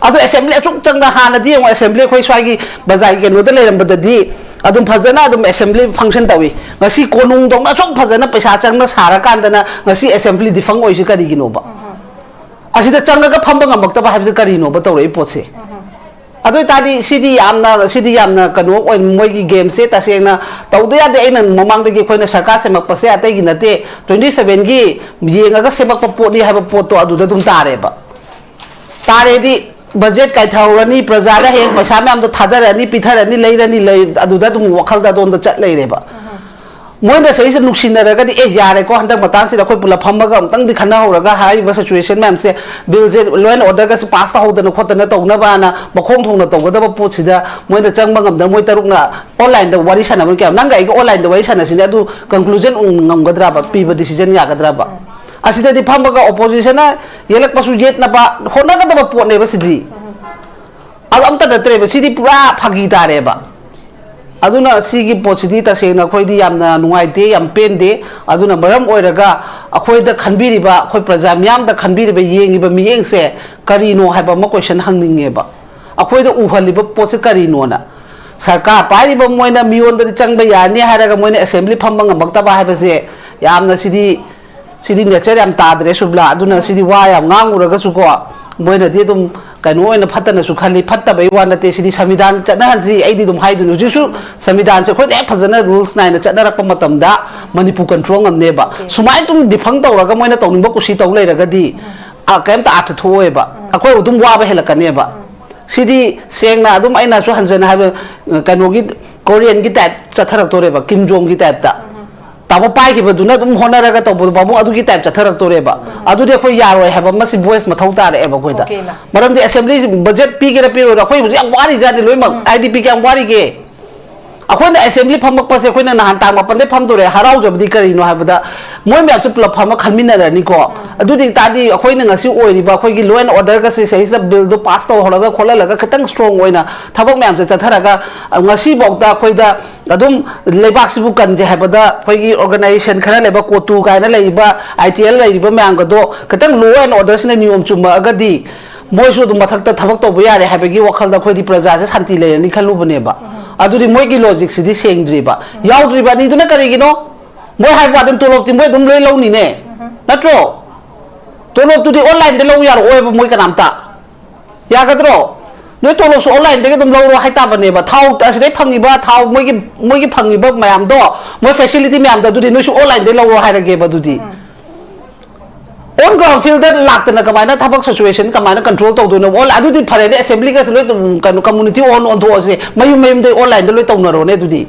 ꯑꯗꯣ assembly ꯑꯁꯨꯛ ꯆꯪꯗ, ꯍꯥꯟꯅꯗꯤ ꯌꯦꯡꯉꯣ, assembly ꯑꯩꯈꯣꯏ ꯁ꯭ꯋꯥꯏꯒꯤ ꯕꯖꯥꯔꯒꯤ ꯀꯩꯅꯣꯗ ꯂꯩꯔꯝꯕꯗꯗꯤ ꯑꯗꯨꯝ ꯐꯖꯅ ꯑꯗꯨꯝ assembly function ꯇꯧꯏ꯫ ꯉꯁꯤ ꯀꯣꯅꯨꯡꯗꯧꯅ ꯑꯁꯨꯛ ꯐꯖꯅ ꯄꯩꯁꯥ ꯆꯪꯅ ꯁꯥꯔꯀꯥꯟꯗꯅ ꯉꯁꯤ assembly defunct ꯑꯣꯏꯁꯤ ꯀꯔꯤꯒꯤꯅꯣꯕ? ꯑꯁꯤꯗ ꯆꯪꯉꯒ ꯐꯝꯕ ꯉꯝꯃꯛꯇꯕ ꯍꯥꯏꯕꯁꯦ ꯀꯔꯤꯅꯣꯕ ꯇꯧꯔꯛꯏ ꯄꯣꯠꯁꯦ? ꯑꯗꯨ ꯑꯣꯏꯇꯥꯔꯗꯤ ꯁꯤꯗꯤ ꯌꯥꯝꯅ, ꯁꯤꯗꯤ ꯌꯥꯝꯅ ꯀꯩꯅꯣ ꯑꯣꯏ, ꯃꯣꯏꯒꯤ game ꯁꯦ ꯇꯁꯦꯡꯅ ꯇꯧꯗ ꯌꯥꯗꯦ꯫ ꯑꯩꯅ ꯃꯃꯥꯡꯗꯒꯤ ꯑꯩꯈꯣꯏꯅ ꯁꯔꯀꯥꯔ ꯁꯦꯝꯃꯛꯄꯁꯦ ꯑꯇꯩꯒꯤ ꯅꯠꯇꯦ, twenty seven ꯒꯤ ꯌꯦꯡꯉꯒ ꯁꯦꯝꯃꯛꯄ ꯄꯣꯠꯅꯤ ꯍꯥꯏꯕ ꯄꯣꯠꯇꯣ ꯑꯗꯨꯗ ꯑꯗꯨꯝ ꯇꯥꯔꯦꯕ꯫ ꯇꯥꯔꯦꯗꯤ ꯕꯖꯦꯠ ꯀꯥꯏꯊꯍꯧꯔꯅꯤ, ꯄ꯭ꯔꯖꯥꯗ ꯍꯌꯦꯡ ꯄꯩꯁꯥ ꯃꯌꯥꯝꯗꯣ ꯊꯥꯗꯔꯅꯤ, ꯄꯤꯊꯔꯅꯤ, ꯂꯩꯔꯅꯤ, ꯂꯩ-, ꯑꯗꯨꯗ ꯑꯗꯨꯝ ꯋꯥꯈꯜꯗ ꯑꯗꯣꯝꯗ ꯆꯠ ꯂꯩꯔꯦꯕ꯫ ꯃꯣꯏꯅ ꯁꯤꯁꯦ ꯅꯨꯡꯁꯤꯅꯔꯒꯗꯤ, "ꯑꯦ, ꯌꯥꯔꯦꯀꯣ, ꯍꯟꯗꯛ ꯃꯇꯥꯡꯁꯤꯗ ꯑꯩꯈꯣꯏ ꯄꯨꯂꯞ ꯐꯝꯃꯒ ꯑꯃꯨꯛꯇꯪꯗꯤ ꯈꯟꯅꯍꯧꯔꯒ ꯍꯥꯏꯔꯤꯕ ꯁꯤꯆꯨꯋꯦꯁꯟ ꯃꯌꯥꯝꯁꯦ, ꯕꯤꯜꯁꯦ, ꯂꯣ ꯑꯦꯟ ꯑꯣꯔꯗꯔꯒꯁꯦ ꯄꯥꯁ ꯇꯧꯍꯧꯗꯅ ꯈꯣꯠꯇꯅ ꯇꯧꯅꯕꯅ ꯃꯈꯣꯡ ꯊꯣꯡꯅ ꯇꯧꯒꯗꯕ ꯄꯣꯠꯁꯤꯗ ꯃꯣꯏꯅ ꯆꯪꯕ ꯉꯝꯗꯅ ꯃꯣꯏ ꯇꯔꯨꯛꯅ ꯑꯣꯟꯂꯥꯏꯟꯗ ꯋꯥꯔꯤ ꯁꯥꯟꯅꯕꯅ ꯀꯌꯥ? ꯅꯪꯒ ꯑꯩꯒ ꯑꯣꯟꯂꯥꯏꯟꯗ ꯋꯥꯔꯤ ꯁꯥꯟꯅꯁꯤꯅꯦ, ꯑꯗꯨ ꯀꯟꯀ꯭ꯂꯨꯖꯟ ꯉꯝꯒꯗ꯭ꯔꯕ? ꯄꯤꯕ ꯗꯤꯁꯤꯖꯟ ꯌꯥꯒꯗ꯭ꯔꯕ?" ꯑꯁꯤꯗꯗꯤ ꯐꯝꯃꯒ ꯑꯣꯄꯣꯖꯤꯁꯟꯅ ꯌꯦꯜꯂꯛꯄꯁꯨ ꯌꯦꯠꯅꯕ ꯍꯣꯠꯅꯒꯗꯕ ꯄꯣꯠꯅꯦꯕ ꯁꯤꯗꯤ꯫ ꯑꯗꯨ ꯑꯝꯇ ꯅꯠꯇ꯭ꯔꯦꯕ, ꯁꯤꯗꯤ ꯄꯨꯔꯥ ꯐꯥꯒꯤ ꯇꯥꯔꯦꯕ꯫ ꯑꯗꯨꯅ ꯁꯤꯒꯤ ꯄꯣꯠꯁꯤꯗꯤ ꯇꯁꯦꯡꯅ ꯑꯩꯈꯣꯏꯗꯤ ꯌꯥꯝꯅ ꯅꯨꯡꯉꯥꯏꯇꯦ, ꯌꯥꯝ ꯄꯦꯟꯗꯦ꯫ ꯑꯗꯨꯅ ꯃꯔꯝ ꯑꯣꯏꯔꯒ ꯑꯩꯈꯣꯏꯗ ꯈꯟꯕꯤꯔꯤꯕ, ꯑꯩꯈꯣꯏ ꯄ꯭ꯔꯖꯥ ꯃꯤꯌꯥꯝꯗ ꯈꯟꯕꯤꯔꯤꯕ, ꯌꯦꯡꯉꯤꯕ ꯃꯤꯠꯌꯦꯡꯁꯦ ꯀꯔꯤꯅꯣ ꯍꯥꯏꯕ ꯑꯃ ꯀꯣꯏꯁꯟ ꯍꯪꯅꯤꯡꯉꯦꯕ꯫ ꯑꯩꯈꯣꯏꯗ ꯎꯍꯜꯂꯤꯕ ꯄꯣꯠꯁꯦ ꯀꯔꯤꯅꯣꯅ꯫ ꯁꯔꯀꯥꯔ ꯄꯥꯏꯔꯤꯕ ꯃꯣꯏꯅ ꯃꯤꯉꯣꯟꯗꯗꯤ ꯆꯪꯕ ꯌꯥꯅꯤ ꯍꯥꯏꯔꯒ ꯃꯣꯏꯅ ꯑꯦꯁꯦꯝꯕ꯭ꯂꯤ ꯐꯝꯕ ꯉꯝꯃꯛꯇꯕ ꯍꯥꯏꯕꯁꯦ ꯌꯥꯝꯅ ꯁꯤꯗꯤ, ꯁꯤꯗꯤ ꯅꯦꯆꯔ ꯌꯥꯝ ꯇꯥꯗ꯭ꯔꯦ ꯁꯨꯕ꯭ꯂꯥ꯫ ꯑꯗꯨꯅ ꯁꯤꯗꯤ ꯋꯥ ꯌꯥꯝ ꯉꯥꯡꯉꯨꯔꯒꯁꯨꯀꯣ, ꯃꯣꯏꯅꯗꯤ ꯑꯗꯨꯝ ꯀꯩꯅꯣ ꯑꯣꯏꯅ ꯐꯠꯇꯅꯁꯨ ꯈꯜꯂꯤ꯫ ꯐꯠꯇꯕꯩ ꯋꯥ ꯅꯠꯇꯦ, ꯁꯤꯗꯤ ꯁꯪꯕꯤꯙꯥꯟ ꯆꯠꯅꯍꯟꯁꯤ꯫ ꯑꯩꯗꯤ ꯑꯗꯨꯝ ꯍꯥꯏꯗꯣꯏꯅꯤ, ꯍꯧꯖꯤꯛꯁꯨ ꯁꯪꯕꯤꯙꯥꯟꯁꯦ ꯑꯩꯈꯣꯏꯅ ꯍꯦꯛ ꯐꯖꯅ ꯔꯨꯜꯁ ꯅꯥꯏꯅ ꯆꯠꯅꯔꯛꯄ ꯃꯇꯝꯗ ꯃꯅꯤꯄꯨꯔ ꯀꯟꯇ꯭ꯔꯣꯜ ꯉꯝꯅꯦꯕ꯫ ꯁꯨꯃꯥꯏꯅ ꯑꯗꯨꯝ ꯗꯤꯐꯪ ꯇꯧꯔꯒ ꯃꯣꯏꯅ ꯇꯧꯅꯤꯡꯕ ꯀꯨꯁꯤ ꯇꯧ ꯂꯩꯔꯒꯗꯤ, ꯑ, ꯀꯩꯝꯇ ꯑꯥꯔꯊ ꯊꯣꯛꯑꯣꯏꯕ, ꯑꯩꯈꯣꯏ ꯑꯗꯨꯝ ꯋꯥꯕ ꯍꯦꯜꯂꯛꯀꯅꯦꯕ꯫ ꯁꯤꯗꯤ ꯁꯦꯡꯅ ꯑꯗꯨꯝ ꯑꯩꯅꯁꯨ ꯍꯟꯖꯟꯅ ꯍꯥꯏꯕ, ꯀꯩꯅꯣꯒꯤ, ꯀꯣꯔꯤꯌꯟꯒꯤ ꯇꯥꯏꯞ ꯆꯠꯊꯔꯛꯇꯣꯔꯦꯕ, ꯀꯤꯝ ꯖꯣꯡꯒꯤ ꯇꯥꯏꯞꯇ꯫ ꯇꯥꯃꯣ ꯄꯥꯏꯈꯤꯕꯗꯨꯅ ꯑꯗꯨꯝ ꯍꯣꯠꯅꯔꯒ ꯇꯧꯕꯗꯣ ꯄꯥꯕꯨꯡ ꯑꯗꯨꯒꯤ ꯇꯥꯏꯞ ꯆꯠꯊꯔꯛꯇꯣꯔꯦꯕ꯫ ꯑꯗꯨꯗꯤ ꯑꯩꯈꯣꯏ ꯌꯥꯔꯣꯏ ꯍꯥꯏꯕ ꯑꯃ ꯁꯤ ꯚꯣꯏꯁ ꯃꯊꯧ ꯇꯥꯔꯛꯑꯦꯕ ꯑꯩꯈꯣꯏꯗ꯫ ꯑꯣꯀꯦ, ꯏꯃꯥ꯫ ꯃꯔꯝꯗꯤ ꯑꯦꯁꯦꯝꯕ꯭ꯂꯤ ꯕꯖꯦꯠ ꯄꯤꯒꯦꯔꯥ ꯄꯤꯔꯣꯏꯔꯥ, ꯑꯩꯈꯣꯏ ꯍꯧꯖꯤꯛ ꯌꯥꯝ ꯋꯥꯔꯤꯖꯥꯠꯅꯤ ꯂꯣꯏꯅꯃꯛ꯫ ꯎꯝ꯫ ꯑꯥꯏ ꯗꯤ ꯄꯤ ꯀꯌꯥꯝ ꯋꯥꯔꯤꯒꯦ? ꯑꯩꯈꯣꯏꯅ ꯑꯦꯁꯦꯝꯕ꯭ꯂꯤ ꯐꯝꯃꯛꯄꯁꯦ, ꯑꯩꯈꯣꯏꯅ ꯅꯍꯥꯟ ꯇꯥꯡ ꯃꯥꯄꯟꯗꯩ ꯐꯝꯗꯣꯔꯦ, ꯍꯔꯥꯎꯖꯕꯗꯤ ꯀꯔꯤꯅꯣ ꯍꯥꯏꯕꯗ, ꯃꯣꯏ ꯃꯌꯥꯝꯁꯦ ꯄꯨꯂꯞ ꯐꯝꯃ ꯈꯟꯃꯤꯟꯅꯔꯅꯤꯀꯣ꯫ ꯎꯝ꯫ ꯑꯗꯨꯗꯤ ꯇꯥꯔꯗꯤ ꯑꯩꯈꯣꯏꯅ ꯉꯁꯤ ꯑꯣꯏꯔꯤꯕ ꯑꯩꯈꯣꯏꯒꯤ ꯂꯣ ꯑꯦꯟ ꯑꯣꯔꯗꯔꯒꯁꯦ ꯁꯤꯁꯤꯗ ꯕꯤꯜꯗꯣ ꯄꯥꯁ ꯇꯧꯍꯧꯔꯒ ꯈꯣꯠꯍꯜꯂꯒ ꯈꯤꯇꯪ ꯁ꯭ꯇꯔꯣꯡ ꯑꯣꯏꯅ ꯊꯕꯛ ꯃꯌꯥꯝꯁꯦ ꯆꯠꯊꯔꯒ, ꯑ, ꯉꯁꯤꯐꯥꯎꯗ ꯑꯩꯈꯣꯏꯗ ꯑꯗꯨꯝ ꯂꯩꯕꯥꯛꯁꯤꯕꯨ ꯀꯟꯁꯦ ꯍꯥꯏꯕꯗ ꯑꯩꯈꯣꯏꯒꯤ ꯑꯣꯔꯒꯅꯥꯏꯖꯦꯁꯟ ꯈꯔ ꯂꯩꯕ, ꯀꯣꯇꯨ ꯀꯥꯏꯅ ꯂꯩꯔꯤꯕ, ꯑꯥꯏ ꯇꯤ ꯑꯦꯜ ꯂꯩꯔꯤꯕ ꯃꯌꯥꯝꯒꯗꯣ ꯈꯤꯇꯪ ꯂꯣ ꯑꯦꯟ ꯑꯣꯔꯗꯔꯁꯤꯅ ꯅꯤꯌꯣꯝ ꯆꯨꯝꯃꯛꯑꯒꯗꯤ ꯃꯣꯏꯁꯨ ꯑꯗꯨꯝ ꯃꯊꯛꯇ ꯊꯕꯛ ꯇꯧꯕ ꯌꯥꯔꯦ ꯍꯥꯏꯕꯒꯤ ꯋꯥꯈꯜꯗ ꯑꯩꯈꯣꯏꯗꯤ ꯄ꯭ꯔꯖꯥꯁꯦ ꯁꯥꯟꯇꯤ ꯂꯩꯔꯅꯤ ꯈꯜꯂꯨꯕꯅꯦꯕ꯫ ꯑꯗꯨꯗꯤ ꯃꯣꯏꯒꯤ ꯂꯣꯖꯤꯛꯁꯤꯗꯤ ꯁꯦꯡꯗ꯭ꯔꯤꯕ꯫ ꯌꯥꯎꯗ꯭ꯔꯤꯕ ꯑꯅꯤꯗꯨꯅ ꯀꯔꯤꯒꯤꯅꯣ? ꯃꯣꯏ ꯍꯥꯏꯕ ꯋꯥꯗ ꯇꯣꯂꯣꯞꯇꯤ ꯃꯣꯏ ꯑꯗꯨꯝ ꯂꯣꯏ ꯂꯧꯅꯤꯅꯦ, ꯅꯠꯇ꯭ꯔꯣ? ꯇꯣꯂꯣꯞꯇꯨꯗꯤ ꯑꯣꯟꯂꯥꯏꯟꯗ ꯂꯧ ꯌꯥꯔꯛꯑꯣꯏꯕ ꯃꯣꯏ ꯀꯅꯥꯝꯇ꯫ ꯌꯥꯒꯗ꯭ꯔꯣ? ꯅꯣꯏ ꯇꯣꯂꯣꯞꯁꯨ ꯑꯣꯟꯂꯥꯏꯟꯗꯒꯤ ꯑꯗꯨꯝ ꯂꯧꯔꯣ ꯍꯥꯏꯇꯥꯕꯅꯦꯕ꯫ ꯊꯥꯎ ꯑꯁꯤꯗꯩ ꯐꯪꯉꯤꯕ, ꯊꯥꯎ ꯃꯣꯏꯒꯤ, ꯃꯣꯏꯒꯤ ꯐꯪꯉꯤꯕ ꯃꯌꯥꯝꯗꯣ, ꯃꯣꯏ ꯐꯦꯁꯤꯂꯤꯇꯤ ꯃꯌꯥꯝꯗꯣ, ꯑꯗꯨꯗꯤ ꯅꯣꯏꯁꯨ ꯑꯣꯟꯂꯥꯏꯟꯗꯩ ꯂꯧꯔꯣ ꯍꯥꯏꯔꯒꯦꯕ ꯑꯗꯨꯗꯤ꯫ On ground field ꯗ ꯂꯥꯛꯇꯅ ꯀꯃꯥꯏꯅ ꯊꯕꯛ situation ꯀꯃꯥꯏꯅ control ꯇꯧꯗꯣꯏꯅꯣ? ꯑꯣꯟ-, ꯑꯗꯨꯗꯤ ꯐꯔꯦꯅꯦ, assembly ꯒꯁꯦ ꯂꯣꯏ ꯑꯗꯨꯝ ꯀꯩꯅꯣ community ꯑꯣꯟ ꯑꯣꯟꯊꯣꯛꯑꯁꯦ, ꯃꯌꯨꯝ ꯃꯌꯨꯝꯗꯩ online ꯗ ꯂꯣꯏ ꯇꯧꯅꯔꯣꯅꯦ꯫ ꯑꯗꯨꯗꯤ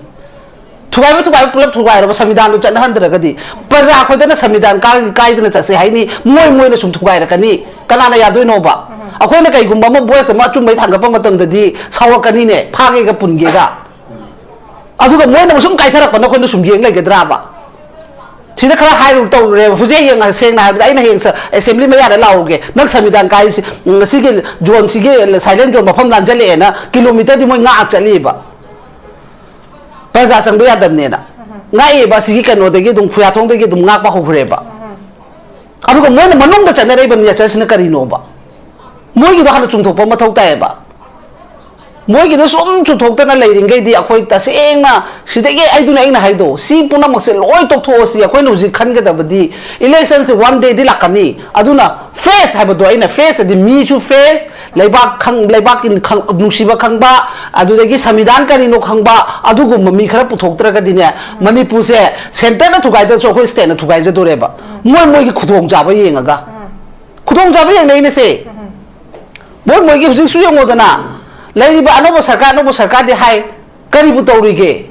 ꯊꯨꯒꯥꯏꯕ ꯊꯨꯒꯥꯏꯕ ꯄꯨꯂꯞ ꯊꯨꯒꯥꯏꯔꯕ, ꯁꯪꯕꯤꯙꯥꯟꯗꯣ ꯆꯠꯅꯍꯟꯗ꯭ꯔꯒꯗꯤ ꯄ꯭ꯔꯖꯥ ꯑꯩꯈꯣꯏꯗꯅ ꯁꯪꯕꯤꯙꯥꯟ ꯀꯥꯏ-, ꯀꯥꯏꯗꯅ ꯆꯠꯁꯦ ꯍꯥꯏꯅꯤ, ꯃꯣꯏ ꯃꯣꯏꯅ ꯁꯨꯝ ꯊꯨꯒꯥꯏꯔꯛꯀꯅꯤ꯫ ꯀꯅꯥꯅ ꯌꯥꯗꯣꯏꯅꯣꯕ? ꯑꯩꯈꯣꯏꯅ ꯀꯩꯒꯨꯝꯕ ꯑꯃ voice ꯑꯃ ꯑꯆꯨꯝꯕꯩ ꯊꯥꯡꯒꯠꯄ ꯃꯇꯝꯗꯗꯤ ꯁꯥꯎꯔꯛꯀꯅꯤꯅꯦ, ꯐꯥꯒꯦꯒ ꯄꯨꯟꯒꯦꯒ꯫ ꯑꯗꯨꯒ ꯃꯣꯏꯅ ꯁꯨꯝ ꯀꯥꯏꯊꯔꯛꯄꯅ ꯑꯩꯈꯣꯏꯅ ꯁꯨꯝ ꯌꯦꯡ ꯂꯩꯒꯗ꯭ꯔꯥꯕ? ꯁꯤꯗ ꯈꯔ ꯍꯥꯏꯔꯨ ꯇꯧꯔꯨꯔꯦꯕ꯫ ꯍꯧꯖꯤꯛ ꯍꯌꯦꯡ ꯁꯦꯡꯅ ꯍꯥꯏꯔꯕꯗ ꯑꯩꯅ ꯍꯌꯦꯡ ꯁ-, assembly ꯃꯌꯥꯗ ꯂꯥꯛꯎꯒꯦ, ꯅꯪ ꯁꯪꯕꯤꯙꯥꯟ ꯀꯥꯏꯁꯤ, ꯎꯝ, ꯉꯁꯤꯒꯤ zone ꯁꯤꯒꯤ silent zone ꯃꯐꯝ ꯂꯥꯟꯖꯜꯂꯛꯑꯦꯅ kilometre ꯗꯤ ꯃꯣꯏ ꯉꯥꯛꯑ ꯆꯠꯂꯤꯕ꯫ ꯄ꯭ꯔꯖꯥ ꯆꯪꯕ ꯌꯥꯗꯕꯅꯦꯅ ꯉꯥꯛꯑꯦꯕ꯫ ꯑꯁꯤꯒꯤ ꯀꯩꯅꯣꯗꯒꯤ ꯑꯗꯨꯝ, ꯈꯨꯌꯥꯊꯣꯡꯗꯒꯤ ꯑꯗꯨꯝ ꯉꯥꯛꯄ ꯍꯧꯈ꯭ꯔꯦꯕ꯫ ꯑꯗꯨꯒ ꯃꯣꯏꯅ ꯃꯅꯨꯡꯗ ꯆꯠꯅꯔꯛꯏꯕ natureꯁꯤꯅ ꯀꯔꯤꯅꯣꯕ? ꯃꯣꯏꯒꯤꯗꯣ ꯍꯥꯟꯅ ꯆꯨꯝꯊꯣꯛꯄ ꯃꯊꯧ ꯇꯥꯏꯌꯦꯕ꯫ ꯃꯣꯏꯒꯤꯗꯣ ꯁꯨꯝ ꯆꯨꯝꯊꯣꯛꯇꯅ ꯂꯩꯔꯤꯉꯩꯗꯤ ꯑꯩꯈꯣꯏ ꯇꯁꯦꯡꯅ ꯁꯤꯗꯒꯤ, ꯑꯩꯗꯨꯅ ꯑꯩꯅ ꯍꯥꯏꯗꯣ, ꯁꯤ ꯄꯨꯝꯅꯃꯛꯁꯦ ꯂꯣꯏ ꯇꯣꯛꯊꯣꯛꯑꯁꯤ꯫ ꯑꯩꯈꯣꯏꯅ ꯍꯧꯖꯤꯛ ꯈꯟꯒꯗꯕꯗꯤ electionꯁꯦ one day ꯗꯤ ꯂꯥꯛꯀꯅꯤ꯫ ꯑꯗꯨꯅ fresh ꯍꯥꯏꯕꯗꯣ, ꯑꯩꯅ fresh ꯍꯥꯏꯗꯤ ꯃꯤꯁꯨ fresh, ꯂꯩꯕꯥꯛ ꯈꯪ-, ꯂꯩꯕꯥꯛꯀꯤ ꯈꯪ-, ꯅꯨꯡꯁꯤꯕ ꯈꯪꯕ, ꯑꯗꯨꯗꯒꯤ ꯁꯪꯕꯤꯙꯥꯟ ꯀꯔꯤꯅꯣ ꯈꯪꯕ, ꯑꯗꯨꯒꯨꯝꯕ ꯃꯤ ꯈꯔ ꯄꯨꯊꯣꯛꯇ꯭ꯔꯒꯗꯤꯅꯦ, ꯃꯅꯤꯄꯨꯔꯁꯦ centreꯅ ꯊꯨꯒꯥꯏꯗ꯭ꯔꯁꯨ ꯑꯩꯈꯣꯏ stateꯅ ꯊꯨꯒꯥꯏꯖꯗꯣꯔꯦꯕ꯫ ꯃꯣꯏ ꯃꯣꯏꯒꯤ ꯈꯨꯗꯣꯡꯆꯥꯕ ꯌꯦꯡꯉꯒ꯫ ꯈꯨꯗꯣꯡꯆꯥꯕ ꯌꯦꯡꯅꯩꯅꯦꯁꯦ꯫ ꯃꯣꯏ ꯃꯣꯏꯒꯤ ꯍꯧꯖꯤꯛꯁꯨ ꯌꯦꯡꯉꯣꯗꯅ, ꯂꯩꯔꯤꯕ ꯑꯅꯧꯕ ꯁꯔꯀꯥꯔ, ꯑꯅꯧꯕ ꯁꯔꯀꯥꯔꯗꯤ ꯍꯥꯏ, ꯀꯔꯤꯕꯨ ꯇꯧꯔꯤꯒꯦ?